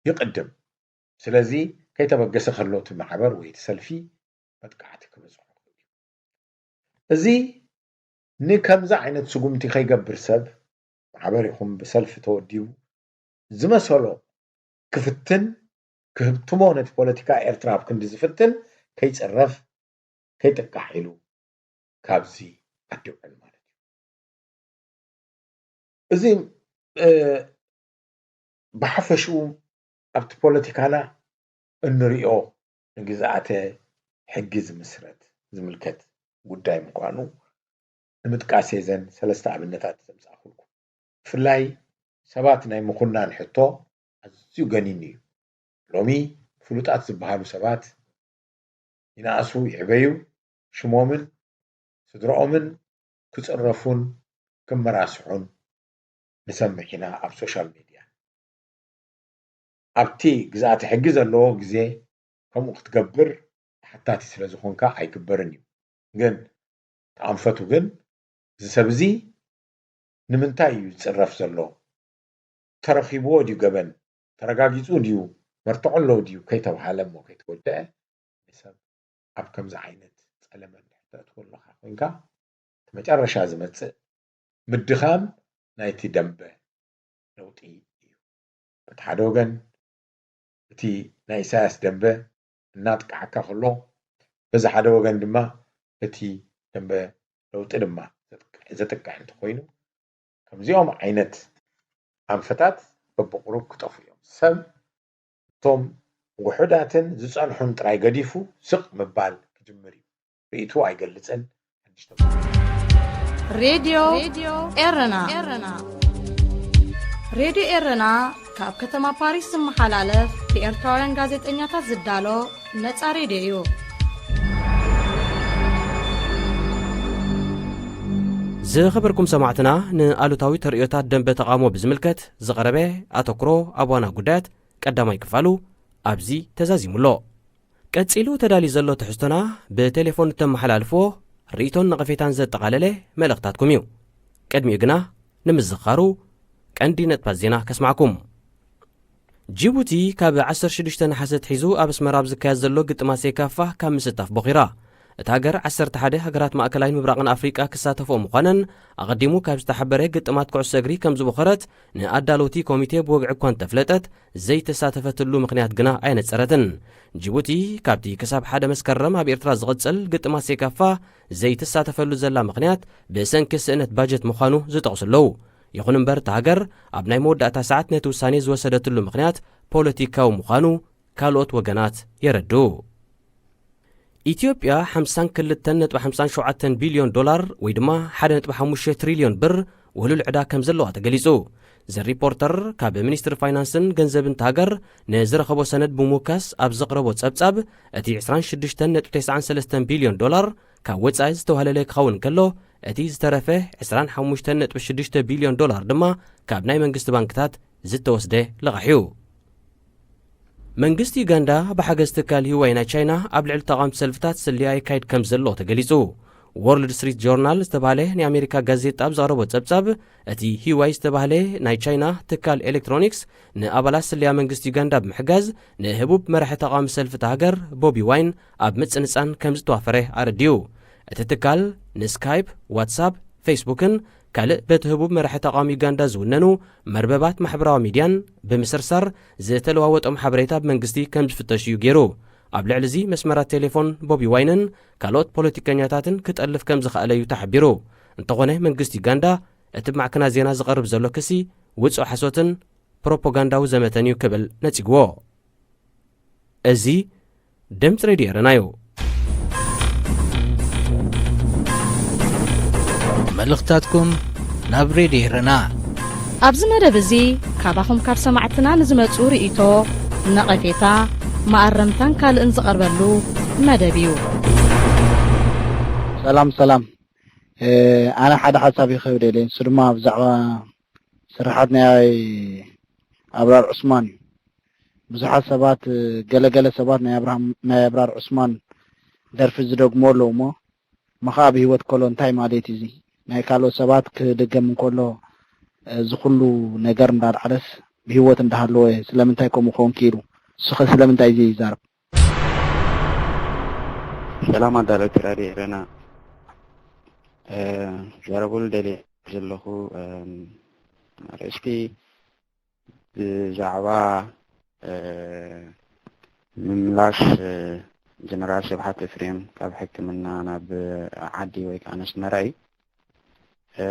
ይቕድም። ስለዚ ከይተበገሰ ከሎ እቲ ማሕበር ወይ እቲ ሰልፊ መጥቃዕቲ ክበፅሖ ይኽእል እዩ። እዚ ንከምዚ ዓይነት ስጉምቲ ከይገብር ሰብ ማሕበር ይኹን ብሰልፊ ተወዲቡ ዝመሰሎ ክፍትን ክህብትሞ ነቲ ፖለቲካ ኤርትራ ኣብ ክንዲ ዝፍትን ከይፅረፍ ከይጥቃዕ ኢሉ ካብዚ ዓዲ ይውዕል ማለት እዩ። እዚ ብሓፈሽኡ ኣብቲ ፖለቲካና እንሪኦ ንግዝኣተ ሕጊ ዝምስረት ዝምልከት ጉዳይ ምዃኑ ንምጥቃስ እየ ዘን ሰለስተ ኣብነታት ዘምፃእኩልኩም። ብፍላይ ሰባት ናይ ምኹናን ሕቶ ኣዝዩ ገኒኑ እዩ። ሎሚ ፍሉጣት ዝበሃሉ ሰባት ይንኣሱ ይዕበዩ፣ ሽሞምን ስድርኦምን ክፅረፉን ክመራስሑን ንሰምዕ ኢና ኣብ ሶሻል ሜድያ። ኣብቲ ግዝኣተ ሕጊ ዘለዎ ግዜ ከምኡ ክትገብር ተሓታቲ ስለ ዝኾንካ ኣይግበርን እዩ። ግን ተኣንፈቱ ግን እዚ ሰብ እዚ ንምንታይ እዩ ዝፅረፍ ዘሎ? ተረኺብዎ ድዩ ገበን? ተረጋጊፁ ድዩ? መርትዖ ኣለዎ ድዩ? ከይተባሃለ እሞ ከይተወደአ ሰብ ኣብ ከምዚ ዓይነት ፀለመ እንድሕር ተእትዎ ኣለኻ ኮይንካ እቲ መጨረሻ ዝመፅእ ምድኻም ናይቲ ደንበ ለውጢ እዩ። በቲ ሓደ ወገን እቲ ናይ ኢሳያስ ደንበ እናጥቃዓካ ከሎ በዚ ሓደ ወገን ድማ እቲ ደንበ ለውጢ ድማ ዘጥቅዕ እንተኮይኑ ከምዚኦም ዓይነት ኣንፈታት በብቁሩብ ክጠፉ እዮም። ሰብ እቶም ውሑዳትን ዝጸንሑን ጥራይ ገዲፉ ስቕ ምባል ክጅምር እዩ። ርእይትኡ ኣይገልጽን። ሓድሽ ተመክሮ። ሬድዮ ኤረና ሬድዮ ኤረና ካብ ከተማ ፓሪስ ዝመሓላለፍ ብኤርትራውያን ጋዜጠኛታት ዝዳሎ ነጻ ሬድዮ እዩ። ዝኸበርኩም ሰማዕትና፣ ንኣሉታዊ ተርእዮታት ደንበ ተቓውሞ ብዝምልከት ዝቐረበ ኣተኩሮ ኣብ ዋና ጉዳያት ቀዳማይ ክፋሉ ኣብዚ ተዛዚሙ ኣሎ። ቀጺሉ ተዳልዩ ዘሎ ትሕዝቶና ብቴሌፎን እተመሓላልፍዎ ርእይቶን ነቐፌታን ዘጠቓለለ መልእኽታትኩም እዩ። ቅድሚኡ ግና ንምዝኻሩ ቀንዲ ነጥባት ዜና ከስማዕኩም። ጅቡቲ ካብ ዓሰርተ ሽዱሽተ ነሓሰ ኣትሒዙ ኣብ ኣስመራ ኣብ ዝካየድ ዘሎ ግጥማት ሴካፋ ካብ ምስታፍ ቦኺራ። እታ ሃገር ዓሰርተ ሓደ ሃገራት ማእከላይን ምብራቕን ኣፍሪቃ ክሳተፍኦ ምዃነን ኣቐዲሙ ካብ ዝተሓበረ ግጥማት ኩዕሶ እግሪ ከም ዝቦኸረት ንኣዳለውቲ ኮሚቴ ብወግዒ እኳ እንተፍለጠት፣ ዘይተሳተፈትሉ ምኽንያት ግና ኣየነጸረትን። ጅቡቲ ካብቲ ክሳብ ሓደ መስከረም ኣብ ኤርትራ ዝቕጽል ግጥማት ሴካፋ ዘይትሳተፈሉ ዘላ ምኽንያት ብሰንኪ ስእነት ባጀት ምዃኑ ዝጠቕሱ ኣለዉ። ይኹን እምበር እታ ሃገር ኣብ ናይ መወዳእታ ሰዓት ነቲ ውሳኔ ዝወሰደትሉ ምኽንያት ፖለቲካዊ ምዃኑ ካልኦት ወገናት የረድኡ። ኢትዮጵያ ሓምሳን ክልተን ነጥቢ ሓምሳን ሸውዓተን ቢልዮን ዶላር ወይ ድማ ሓደ ነጥቢ ሓሙሽተ ትሪልዮን ብር ውህሉል ዕዳ ከም ዘለዋ ተገሊጹ። ዘ ሪፖርተር ካብ ሚኒስትሪ ፋይናንስን ገንዘብን እታ ሃገር ንዝረኸቦ ሰነድ ብምውካስ ኣብ ዘቕረቦ ጸብጻብ፣ እቲ ዕስራን ሽዱሽተን ነጥቢ ተስዓን ሰለስተን ቢልዮን ዶላር ካብ ወጻኢ ዝተዋህለለ ክኸውን እንከሎ፣ እቲ ዝተረፈ ዕስራን ሓሙሽተን ነጥቢ ሽዱሽተ ቢልዮን ዶላር ድማ ካብ ናይ መንግስቲ ባንክታት ዝተወስደ ልቓሕ እዩ። መንግስቲ ዩጋንዳ ብሓገዝ ትካል ህዋይ ናይ ቻይና ኣብ ልዕሊ ተቓወምቲ ሰልፍታት ስልያ የካይድ ከም ዘሎ ተገሊጹ። ዎርልድ ስትሪት ጆርናል ዝተባህለ ናይ ኣሜሪካ ጋዜጣ ኣብ ዘቕረቦ ጸብጻብ፣ እቲ ህዋይ ዝተባህለ ናይ ቻይና ትካል ኤሌክትሮኒክስ ንኣባላት ስልያ መንግስቲ ዩጋንዳ ብምሕጋዝ ንህቡብ መራሒ ተቓዋሚ ሰልፊ እታ ሃገር ቦቢ ዋይን ኣብ ምጽንጻን ከም ዝተዋፈረ ኣረዲኡ። እቲ ትካል ንስካይፕ፣ ዋትሳፕ፣ ፌስቡክን ካልእ በቲ ህቡብ መራሒ ተቓዋሚ ዩጋንዳ ዝውነኑ መርበባት ማሕበራዊ ሚድያን ብምስርሳር ዝተለዋወጦም ሓበሬታ ብመንግስቲ ከም ዝፍተሽ እዩ ገይሩ። ኣብ ልዕሊ እዚ መስመራት ቴሌፎን ቦቢ ዋይንን ካልኦት ፖለቲከኛታትን ክጠልፍ ከም ዝኸኣለ እዩ ተሓቢሩ። እንተኾነ መንግስቲ ዩጋንዳ እቲ ብማዕከናት ዜና ዝቐርብ ዘሎ ክሲ ውጹእ ሓሶትን ፕሮፓጋንዳዊ ዘመተን እዩ ክብል ነጺግዎ። እዚ ድምፂ ሬድዮ ኤረና እዩ። መልእኽታትኩም ናብ ሬድዮ ኤረና። ኣብዚ መደብ እዚ ካባኹም ካብ ሰማዕትና ንዝመጹ ርእይቶ፣ ነቐፌታ፣ መኣረምታን ካልእን ዝቐርበሉ መደብ እዩ። ሰላም ሰላም። ኣነ ሓደ ሓሳብ ይኸብድ የለ፣ ንሱ ድማ ብዛዕባ ስርሓት ናይ ኣብራር ዑስማን እዩ። ብዙሓት ሰባት፣ ገለገለ ሰባት ናይ ኣብራር ዑስማን ደርፊ ዝደግሞ ኣለዉ እሞ፣ መኸዓ ብህይወት ከሎ እንታይ ማለት እዩ እዚ? ናይ ካልኦት ሰባት ክድገም እንከሎ እዚ ኩሉ ነገር እንዳልዓለስ ብህይወት እንዳሃለወ ስለምንታይ ከምኡ ክኸውን ክኢሉ? እሱ ኸ ስለምንታይ እዚ ይዛረብ? ሰላም ኣዳለውቲ ራድዮ ኤረና። እ፣ ዘረቡሉ ደልየ ዘለኹ፣ እ፣ ኣርእስቲ ብዛዕባ፣ እ፣ ምምላስ፣ እ፣ ጀነራል ስብሓት ኤፍሬም ካብ ሕክምና ናብ ዓዲ ወይ ከዓ ነስመራ እዩ። እ፣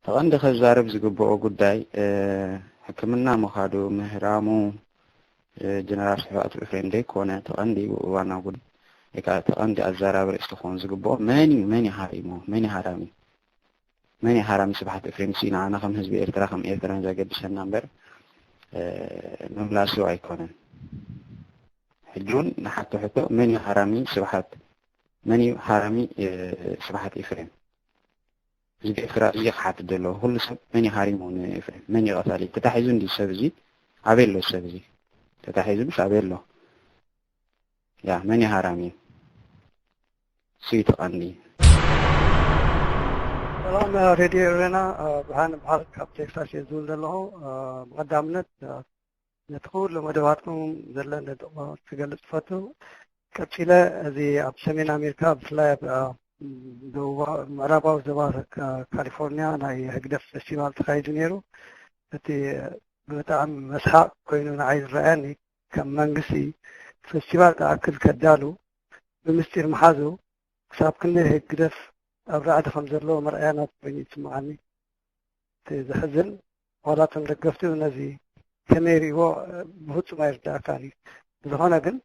ተቐንዲ ከዛርብ ዝግብኦ ጉዳይ፣ እ፣ ሕክምና ምኻዱ ምህራሙ፣ እ፣ ጀነራል ስብሓት ኤፍሬም ዘይኮነ ተቐንዲ ዋና ጉዳይ ወይ ከዓ ተቐንዲ ኣዛራቢ ርእሲ ክኸውን ዝግብኦ መን እዩ? መን እዩ ሃሪሙ? መን እዩ ሃራሚ? መን እዩ ሃራሚ ስብሓት ኤፍሬም? ሲ ንዓና ከም ህዝቢ ኤርትራ ከም ኤርትራን ዘገድሰና እምበር፣ እ፣ ምምላሱ ኣይኮነን። ሕጂ እውን ንሓቶ ሕቶ መን እዩ ሃራሚ ስብሓት? መን እዩ ሃራሚ፣ እ፣ ስብሓት ኤፍሬም? ህዝቢ ኤርትራ እዚ ክሓትት ዘለዎ ኩሉ ሰብ መን እዩ ሃሪሙ ንኤፍሬም? መን እዩ ቀታሊ? ተታሒዙ እንዲ ሰብ እዚ ኣበይ ኣሎ? ሰብ እዚ ተታሒዙ ምስ ኣበይ ኣሎ? ያ መን እዩ ሃራሚ? እሱ እዩ ተቐንዲ። ሰላም ሬድዮ ኤረና፣ እ፣ ብርሃን በዓል ካብ ቴክሳስ እየ ዝብል ዘለኹ። እ፣ ብቐዳምነት፣ እ፣ ነቲ ኩሉ መደባትኩም ዘለኒ ኣድናቖት ክገልጽ እፈቱ። ቀጺለ እዚ ኣብ ሰሜን ኣሜሪካ ብፍላይ ኣብ፣ እ፣ ደቡባ-፣ ምዕራባዊ ዞባ፣ እ፣ ካሊፎርኒያ ናይ ህግደፍ ፌስቲቫል ተኻይዱ ነይሩ። እቲ ብጣዕሚ መስሓቕ ኮይኑ ንዓይ ዝረኣየኒ ከም መንግስቲ ፌስቲቫል ዝኣክል ከዳሉ ብምስጢር ምሓዙ ክሳብ ክንደይ ህግደፍ ኣብ ራዕዲ ከም ዘለዎ መርኣያ ናቱ ኮይኑ ይስምዓኒ። እቲ ዘሕዝን ዋላ እቶም ደገፍቱ ነዚ ከመይ ይሪእዎ ብፍጹም ኣይርዳእካን እዩ። ብዝኾነ ግን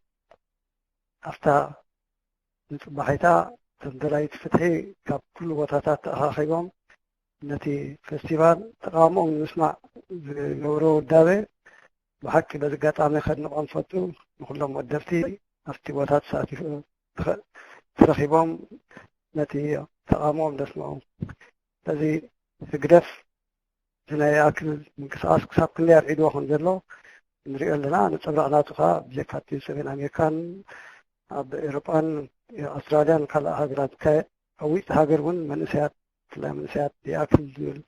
ኣብታ ንጽባሒታ እቶም ደላይቲ ፍትሒ ካብ ኩሉ ቦታታት ተኣኻኺቦም ነቲ ፌስቲቫል ተቓውሞኦም ንምስማዕ ዝገብሮ ውዳበ ብሓቂ በዚ ኣጋጣሚ ከድንቖም ፈቱ። ንኹሎም ወደብቲ ኣብቲ ቦታ ተሳቲፉ ተረኺቦም ነቲ ተቓውሞኦም ዘስምዑ። ስለዚ ህግደፍ እዚ ናይ ኣክል ምንቅስቃስ ክሳብ ክንደይ ኣርዒድዎ ከም ዘሎ ንሪኦ ኣለና። ነፀብራቕ ናቱ ከዓ ብጀካ እቲ ሰሜን ኣሜሪካን ኣብ ኤውሮጳን ኣውስትራልያን ካልእ ሃገራት ከ ኣብ ውሽጢ ሃገር እውን መንእሰያት ብፍላይ መንእሰያት ይኣክል ዝብል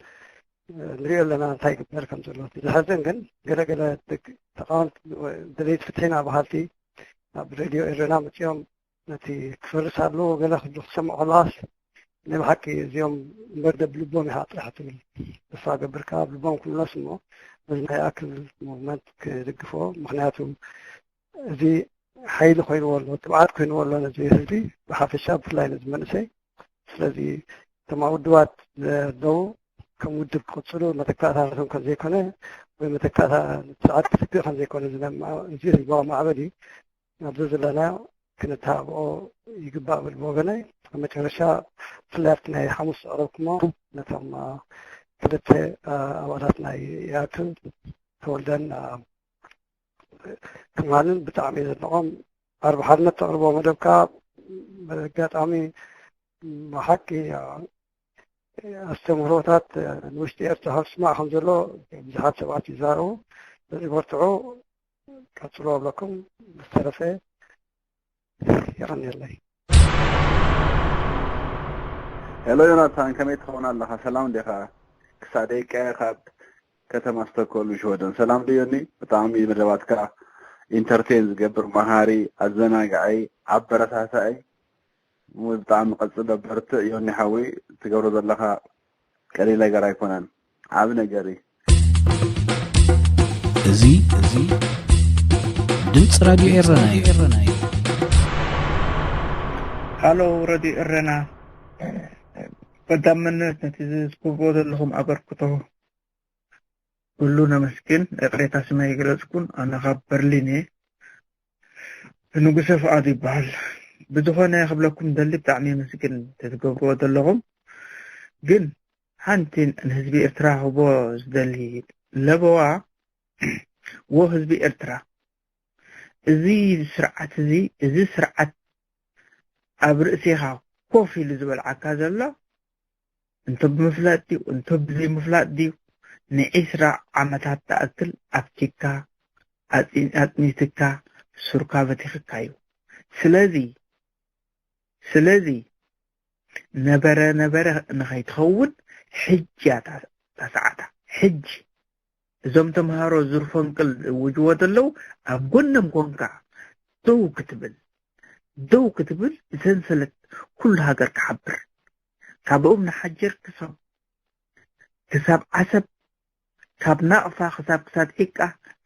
ንሪኦ ኣለና እንታይ ይግበር ከም ዘሎ። እቲ ዘሕዝን ግን ገለገለ ተቃወምቲ ደለይቲ ፍትሒና በሃልቲ ናብ ሬድዮ ኤረና መፂኦም ነቲ ክፈርስ ኣለዎ ገለ ክብሉ ክሰምዑ ከለኻስ ናይ ብሓቂ እዚኦም እምበር ደብ ልቦም ኢኻ ጥራሕ ትብል ተስፋ ገብር ከዓ ኣብ ልቦም ክምለስ እሞ በዚ ናይ ኣክል ሙቭመንት ክድግፎ ምክንያቱ እዚ ሓይሊ ኮይንዎ ኣሎ ትብዓት ኮይንዎ ኣሎ ነዚ ህዝቢ ብሓፈሻ ብፍላይ ነዚ መንእሰይ ስለዚ እቶም ኣብ ውድባት ዘለዉ ከም ውድብ ክቕፅሉ መተካእታ ርክብ ከም ዘይኮነ ወይ መተካእታ ስርዓት ክትክእ ከም ዘይኮነ እዚ ህዝባዊ ማዕበል እዩ ኣብዚ ዘለና ክንተባብዖ ይግባእ ብል ብወገነይ ኣብ መጨረሻ ብፍላይ ኣብቲ ናይ ሓሙስ ዘቕረብኩሞ ነቶም ክልተ ኣባላት ናይ ያክል ተወልደን ትማልን ብጣዕሚ እየ ዘድንቖም ኣርብ ሓርነት ተቕርቦ መደብካ በዚ ኣጋጣሚ ብሓቂ ኣስተምህሮታት ንውሽጢ ኤርትራ ካብ ስማዕ ከም ዘሎ ብዙሓት ሰባት ይዛረቡ በዚ በርትዑ ቀፅሎ ኣብለኩም ብዝተረፈ የቐንየለይ ሄሎ ዮናታን ከመይ ትኸውን ኣለኻ ሰላም እንዲኻ ክሳዕ ደቂቃ ካብ ከተማ ስቶኮልም ሽወደን ሰላም ድዮኒ ብጣዕሚ መደባትካ ኢንተርቴን ዝገብር መሃሪ ኣዘናጋዒ ኣበረታታዒ ብጣዕሚ ቀፅሎ በርትዕ ዮኒ ሓወይ ትገብሮ ዘለኻ ቀሊል ነገር ኣይኮነን ዓቢ ነገር እዩ እዚ እዚ ድምፂ ራድዮ ኤረና እዩ ሃሎ ረድዮ ኤረና ቀዳምነት ነቲ ዝትገብሮ ዘለኹም ኣበርክቶ ኩሉ ነመስግን። እቕሬታ ስመይ ኣይገለጽኩን። ኣነ ካብ በርሊን እየ። ንጉሰ ፍቓዱ ይበሃል። ብዝኾነ ክብለኩም ደሊ ብጣዕሚ የመስግን ተትገብርዎ ዘለኹም። ግን ሓንቲ ንህዝቢ ኤርትራ ክቦ ዝደሊ ለበዋ ወ ህዝቢ ኤርትራ እዚ ስርዓት እዚ እዚ ስርዓት ኣብ ርእሲኻ ኮፍ ኢሉ ዝበልዓካ ዘሎ እንተ ብምፍላጥ ድዩ እንተ ብዘይምፍላጥ ድዩ ንዒስራ ዓመታት ትኣክል ኣብቲካ ኣጽኒትካ ሱርካ በቲኽካ እዩ ስለዚ ስለዚ ነበረ ነበረ ንኸይትኸውን ሕጂ እያ እታ ሰዓታ። ሕጂ እዞም ተምሃሮ ዙር ፈንቅል ዝውጅዎ ዘለዉ ኣብ ጎኖም ኮንካ ደው ክትብል፣ ደው ክትብል ብሰንሰለት ኩሉ ሃገር ክሓብር፣ ካብ ኦም ንሓጀር ክሳብ ዓሰብ፣ ካብ ናቕፋ ክሳብ ክሳብ ዒቃ፣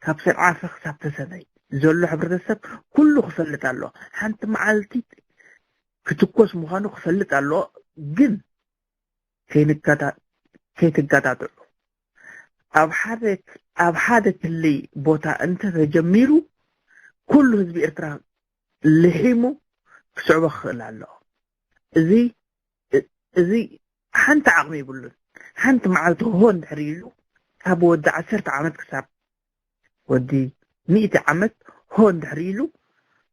ካብ ሰንዓፈ ክሳብ ተሰነይ ዘሎ ሕብረተሰብ ኩሉ ክፈልጥ ኣለዎ። ሓንቲ መዓልቲ ክትኮስ ምዃኑ ክፈልጥ ኣለዎ። ግን ከይትጋጣጥዑ። ኣብ ሓደ ክሊ ቦታ እንተተጀሚሩ ኩሉ ህዝቢ ኤርትራ ልሒሙ ክስዕቦ ክኽእል ኣለዎ። እዚ ሓንቲ ዓቕሚ የብሉን። ሓንቲ መዓልቲ ሆ እንድሕር ኢሉ ካብ ወዲ ዓሰርተ ዓመት ክሳብ ወዲ ሚእቲ ዓመት ሆ እንድሕር ኢሉ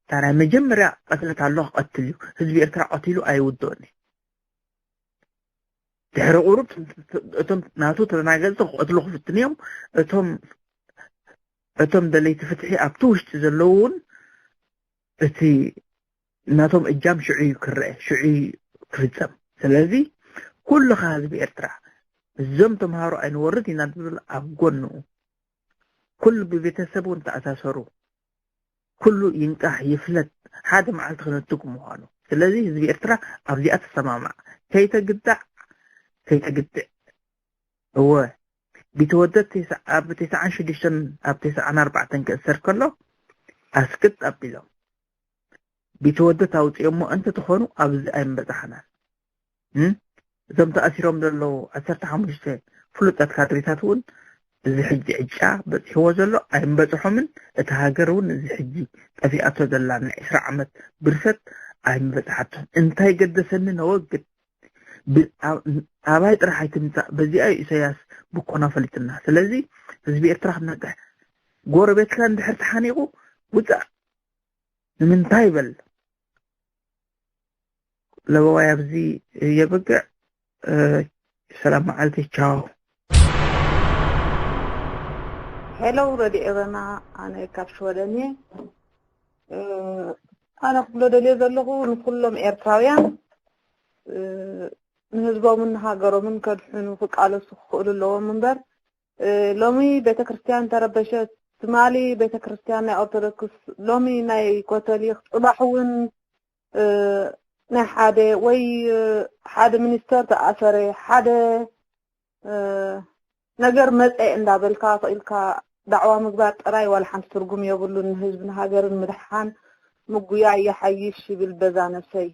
እታ ናይ መጀመርያ ቀትለት ኣሎ ክቐትል እዩ። ህዝቢ ኤርትራ ቀቲሉ ኣይውድኦን እዩ። ድሕሪ ቁሩብ እቶም ናቱ ተደናገጽቲ ክቐትሉ ክፍትኑ እዮም። እቶም እቶም ደለይቲ ፍትሒ ኣብቲ ውሽጢ ዘለዉ እውን እቲ ናቶም እጃም ሽዑ እዩ ክረአ፣ ሽዑ እዩ ክፍጸም። ስለዚ ኩልኻ ህዝቢ ኤርትራ እዞም ተምሃሮ ኣይንወርድ ኢና ትብል ኣብ ጎኑ ኩሉ ብቤተሰብ እውን ተኣሳሰሩ። ኩሉ ይንቃሕ ይፍለጥ፣ ሓደ መዓልቲ ክነትጉ ምዃኑ። ስለዚ ህዝቢ ኤርትራ ኣብዚኣ ተሰማማዕ፣ ከይተግዳዕ ከይተግድዕ። እወ ቢተወደድ ኣብ ተስዓን ሽዱሽተን ኣብ ተስዓን ኣርባዕተን ክእሰር ከሎ ኣስቅጥ ኣቢሎም ቢተወደድ ኣውፅኦሞ እንተትኾኑ ኣብዚ ኣይምበፃሕናን። እም? እዞም ተኣሲሮም ዘለዉ ዓሰርተ ሓሙሽተ ፍሉጣት ካድሬታት እውን እዚ ሕጂ ዕጫ በፂሕዎ ዘሎ ኣይምበፅሖምን። እታ ሃገር እውን እዚ ሕጂ ጠፊኣቶ ዘላ ናይ ዕስራ ዓመት ብርሰት ኣይምበፅሓቶን። እንታይ ገደሰኒ ነወግድ። ብ-፣ ኣብ-፣ ኣባይ ጥራሕ ኣይትምፃእ። በዚኣ እዩ ኢሳያስ ብኮና ፈሊጥና። ስለዚ ህዝቢ ኤርትራ ክነቅሕ፣ ጎረቤትካ እንድሕር ተሓኒቑ ውፃእ። ንምንታይ ይበል ለበዋይ ኣብዚ የብቅዕ። እ፣ ሰላም መዓልቲ፣ ቻው። ሄሎ ረድዮ ኤረና፣ ኣነ ካብ ሽወደን እየ። እ፣ ኣነ ክብሎ ደልየ ዘለኹ ንኩሎም ኤርትራውያን፣ እ፣ ንህዝቦምን ንሃገሮምን ከድሕኑ ክቃለሱ ክኽእሉ ኣለዎም እምበር፣ እ፣ ሎሚ ቤተክርስትያን ተረበሸት፣ ትማሊ ቤተክርስትያን ናይ ኦርቶዶክስ፣ ሎሚ ናይ ኮቶሊክ፣ ጽባሕ እውን፣ እ፣ ናይ ሓደ ወይ፣ እ፣ ሓደ ሚኒስተር ተኣሰረ፣ ሓደ፣ እ፣ ነገር መጸ እንዳበልካ ስቕ ኢልካ ዳዕዋ ምግባር ጥራይ ዋላ ሓንቲ ትርጉም የብሉን። ንህዝብን ሃገርን ምድሓን ምጉያይ ይሓይሽ ይብል በዛ ነብሰይ።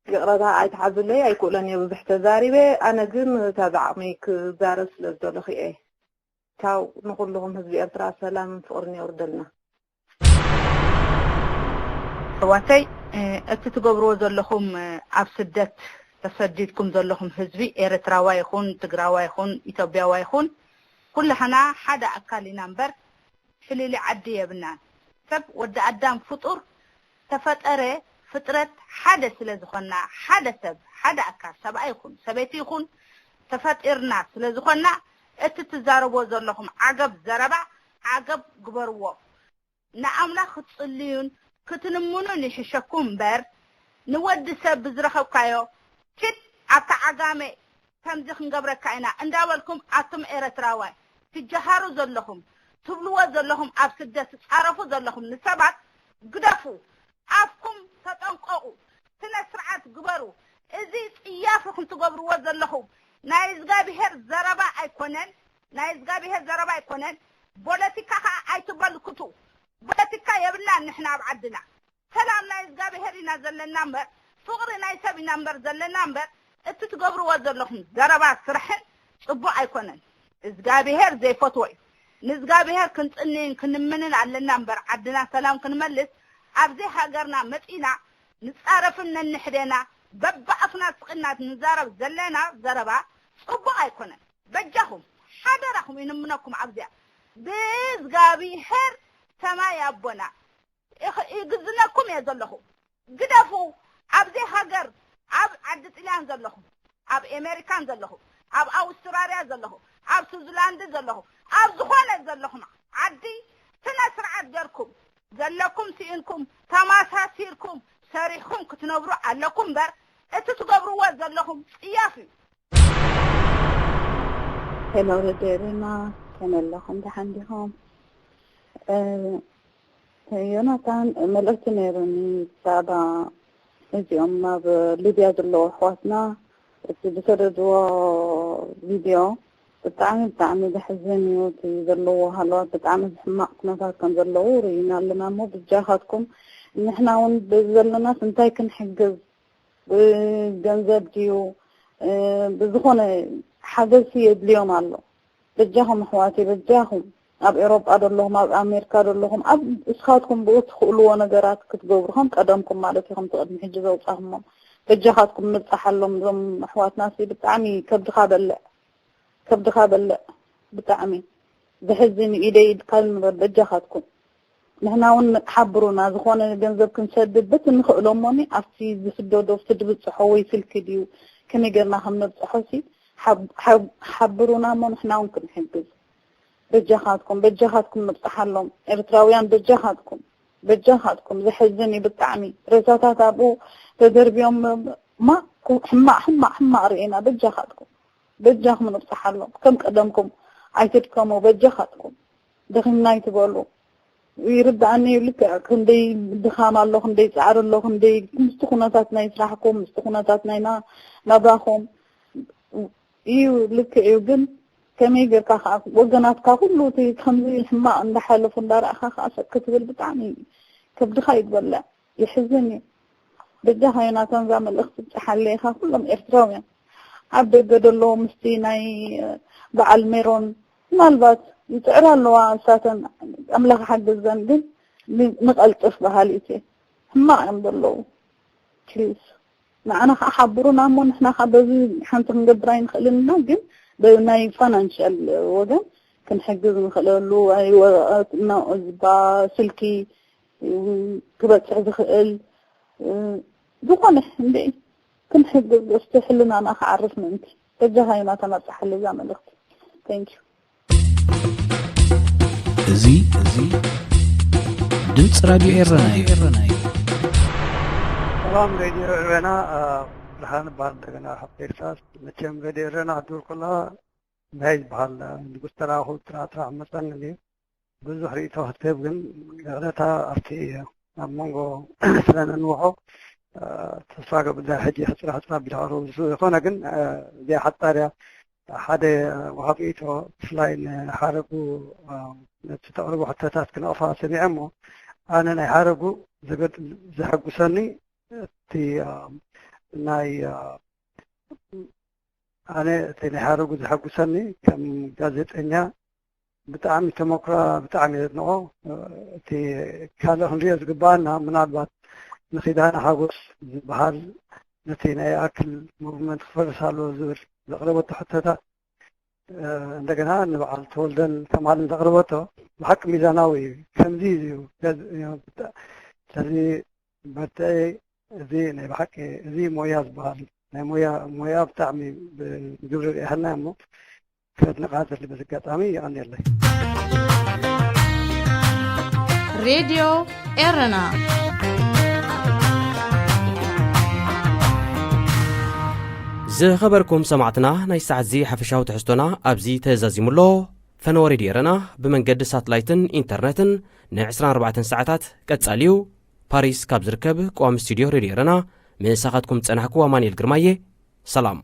ይቕረታ ኣይትሓዙለይ፣ ኣይክእሎን እየ ብዙሕ ተዛሪበ። ኣነ ግን እታ ብዓቕመይ ክዛረብ ስለ ዝደለኹ እየ። ቻው፣ ንኹልኹም ህዝቢ ኤርትራ ሰላምን ፍቕርን የውርደልና። ኣሕዋተይ፣ እ፣ እቲ ትገብርዎ ዘለኹም፣ እ፣ ኣብ ስደት ተሰዲድኩም ዘለኹም ህዝቢ ኤርትራዋ ይኹን ትግራዋ ይኹን ኢትዮጵያዋ ይኹን ኩላህና ሓደ ኣካል ኢና እምበር ፍልልይ ዓዲ የብልናን። ሰብ ወዲ ኣዳም ፍጡር ተፈጠረ ፍጥረት ሓደ ስለ ዝኾንና ሓደ ሰብ ሓደ ኣካል ሰብኣይ ይኹን ሰበይቲ ይኹን ተፈጢርና ስለ ዝኾንና እቲ ትዛረብዎ ዘለኹም ዓገብ ዘረባ ዓገብ ግበርዎ። ንኣምላኽ ክትጽልዩን ክትልምኑን ይሕሸኩም እምበር ንወዲ ሰብ ብዝረኸብካዮ ኪድ ኣብታ ዓጋመ ከምዚ ክንገብረካ ኢና እንዳበልኩም ኣቱም ኤረትራዋይ ትጀሃሩ ዘለኹም ትብልዎ ዘለኹም ኣብ ስደት ትጻረፉ ዘለኹም ንሰባት ግደፉ ኣፍኩም ተጠንቀቑ ስነ ስርዓት ግበሩ እዚ ጽያፍ ኢኹም ትገብርዎ ዘለኹም ናይ እዝጋብሄር ዘረባ ኣይኮነን ናይ እዝጋብሄር ዘረባ ኣይኮነን ቦለቲካ ከኣ ኣይትበልክቱ ቦለቲካ የብልናን ንሕና ኣብ ዓድና ሰላም ናይ እዝጋብሄር ኢና ዘለና እምበር ፍቕሪ ናይ ሰብ ኢና እምበር ዘለና እምበር እቲ ትገብርዎ ዘለኹም ዘረባ ስራሕን ጽቡቕ ኣይኮነን እዝጋብሄር ዘይፈትዎ እዩ ንእዝጋብሄር ክንጽንይን ክንምንን ኣለና እምበር ዓድና ሰላም ክንመልስ ኣብዚ ሃገርና መጺና ንጻረፍን ነንሕዴና በብኣፍና ስቕና ንዛረብ ዘለና ዘረባ ጽቡቕ ኣይኮነን በጃኹም ሓደራኹም ይንምነኩም ኣብዚኣ ብእዝጋብሄር ሰማይ ኣቦና ይግዝነኩም እየ ዘለኹ ግደፉ ኣብዚ ሃገር ኣብ ዓዲ ጥልያን ዘለኹም ኣብ ኤሜሪካን ዘለኹም ኣብ ኣውስትራልያ ዘለኹም ኣብ ስዊዝላንድ ዘለኹም ኣብ ዝኾነ ዘለኹም ዓዲ ስነ ስርዓት ገርኩም ዘለኩም ስኢንኩም ተማሳሲርኩም ሰሪሕኩም ክትነብሩ ኣለኩም እምበር እቲ ትገብርዎ ዘለኹም ፅያፍ እዩ ሄሎ፣ ሬድዮ ኤረና፣ ከመይ ኣለኹም? ደሓን ዲኹም? እ፣ ዮናታን፣ መልእኽቲ ነይሩኒ ብዛዕባ እዚኦም ኣብ ሊብያ ዘለዉ ኣሕዋትና፣ እቲ ዝሰደድዎ ቪድዮ ብጣዕሚ፣ ብጣዕሚ ዘሕዝን እዩ። እቲ ዘለዎ ሃለዋት ብጣዕሚ ሕማቕ ኩነታት ከም ዘለዉ ርኢና ኣለና። እሞ ብጃኻትኩም ንሕና እውን ብዘለናስ እንታይ ክንሕግዝ፣ ብገንዘብ ድዩ፣ እ፣ ብዝኾነ ሓገዝሲ የድልዮም ኣሎ። በጃኹም ኣሕዋተይ፣ በጃኹም ኣብ ኤውሮጳ ደለኹም፣ ኣብ ኣሜሪካ ደለኹም፣ ኣብ እስኻትኩም ብኡ ትኽእልዎ ነገራት ክትገብሩ ከም ቀደምኩም ማለት እዩ፣ ከምቲ ቅድሚ ሕጂ ዘውጻኹሞም። በጃኻትኩም ንብጻሓሎም። እዞም ኣሕዋትናሲ ብጣዕሚ ከብድኻ በልዕ፣ ከብድኻ በልዕ። ብጣዕሚ ዘሕዝን እዩ። ኢደይ ኢድካ ንበል በጃኻትኩም። ንሕና እውን ሓብሩና፣ ዝኾነ ገንዘብ ክንሰድድ በቲ ንኽእሎ እሞኒ ኣብቲ ዝስደዶ ኣብቲ ድብጽሖ ወይ ስልኪ ድዩ ከመይ ጌርና ከም ነብጽሖ ሲ ሓብ-፣ ሓብ-፣ ሓብሩና እሞ ንሕና እውን ክንሕግዝ። በጃኻትኩም፣ በጃኻትኩም ንብጽሓሎም ኤርትራውያን፣ በጃኻትኩም፣ በጃኻትኩም። ዘሕዝን እዩ ብጣዕሚ። ሬሳታት ኣብኡ ተደርብዮም ማ-፣ ሕማቕ፣ ሕማቕ፣ ሕማቕ ርኢና። በጃኻትኩም፣ በጃኹም ንብጽሓሎም። ከም ቀደምኩም ኣይትድከሙ፣ በጃኻትኩም። ደኺምና ኣይትበሉ። ይርድኣኒ እዩ፣ ልክዕ ክንደይ ድኻም ኣሎ፣ ክንደይ ጻዕሪ ኣሎ፣ ክንደይ ምስቲ ኩነታት ናይ ስራሕኩም፣ ምስቲ ኩነታት ናይ ና-፣ ናብራኹም እዩ፣ ልክዕ እዩ። ግን ከመይ ጌርካ ከኣ ወገናትካ ኩሉ እቲ ከምዚ ሕማቕ እንዳሓለፉ እንዳረኣኻ ከኣ ሰቅ ክትብል ብጣዕሚ ከብድኻ እዩ ዝበልዕ። የሕዝን እዩ። በጃኻ ዮናታን እዛ መልእኽቲ ብጽሓለይ ኢኻ። ኩሎም ኤርትራውያን ኣብ ደገ ደለዉ ምስቲ ናይ በዓል ሜሮን ምናልባት ይጽዕራ ኣለዋ ንሳተን ኣምላኽ ሓግዘን፣ ግን ን-፣ ንቐልጥፍ በሃሊት እየ። ሕማቕ እዮም ዘለዉ። ፕሊዝ ንዓና ከዓ ሓብሩና እሞ ንሕና ከዓ በዚ ሓንቲ ክንገብር ኣይንኽእልን ኢና፣ ግን ብናይ ፋይናንሻል ወገን ክንሕግዝ ንኽእለሉ፣ ኣይ፣ ወረቐት፣ ና-፣ እባ ስልኪ፣ እም፣ ክበጽሕ ዝኽእል፣ እ፣ ዝኾነ እንደ ክንሕግዝ እስቲ ሕልናና ክዓርፍ ምእንቲ። በጃኻ ዮናታን ኣብጽሓለይ እዛ መልእኽቲ። Thank you። እዚ፣ እዚ ድምፂ ራድዮ ኤረና እዩ። ሰላም ሬድዮ ኤረና፣ አ፣ ብርሃን እበሃል እንደገና ካብ ቴክሳስ። መቸም ሬድዮ ኤረና ክትብል ከለኻ ናይ ዝበሃል ንጉስ ተራኹ ጥራ ጥራሕ መጸኒ ድዩ? ብዙሕ ርእይቶ ክትህብ ግን ይቕረታ ኣብቲ ኣብ መንጎ ስለ ነንውሖ፣ አ፣ ተስፋ ገብር ሕጂ ሕጽራ ሕጽራ ኣቢለ ክቐርብ ዝኽእል። ዝኾነ ግን፣ አ፣ እዚኣ ሓጻር እያ። ሓደ ወሃብ ርእይቶ ብፍላይ ንሓረጉ፣ አ፣ ነቲ ተቕርቦ ሕቶታት ክነቕፋ ሰሚዐ እሞ ኣነ ናይ ሓረጉ ዘገድ-፣ ዘሐጉሰኒ እቲ፣ አ፣ ናይ፣ አ፣ ኣነ እቲ ናይ ሓረጉ ዘሐጉሰኒ ከም ጋዜጠኛ ብጣዕሚ ተመኩራ ብጣዕሚ የድንቖ። እቲ ካልእ ክንሪኦ ዝግባኣና ምናልባት ንኪዳነ ሓጎስ ዝበሃል ነቲ ናይ ኣክል ሙቭመንት ክፈርስ ኣለዎ ዝብል ዘቕረበቶ ሕቶታት፣ እ፣ እንደገና ንበዓል ተወልደን ከማልን ዘቕረበቶ ብሓቂ ሚዛናዊ እዩ። ከምዚ እዩ። ገዝ-፣ ስለዚ በርትዒ፣ እዚ ናይ ብሓቂ እዚ ሞያ ዝበሃል ናይ ሞያ፣ ሞያ ብጣዕሚ ብግብሪ ርኢኻልና እሞ ከድንቓ ዘድሊ በዚ ኣጋጣሚ የቐንየለይ። ሬድዮ ኤረና። ዝኸበርኩም ሰማዕትና፣ ናይ ሰዓት እዚ ሓፈሻዊ ትሕዝቶና ኣብዚ ተዛዚሙ ኣሎ። ፈነወ ሬድዮ ኤረና ብመንገዲ ሳትላይትን ኢንተርነትን ንዕስራን ኣርባዕተን ሰዓታት ቀጻሊ እዩ። ፓሪስ ካብ ዝርከብ ቀዋሚ ስቱድዮ ሬድዮ ኤረና ምሳኻትኩም ዝጸናሕኩ ኣማኑኤል ግርማየ። ሰላም።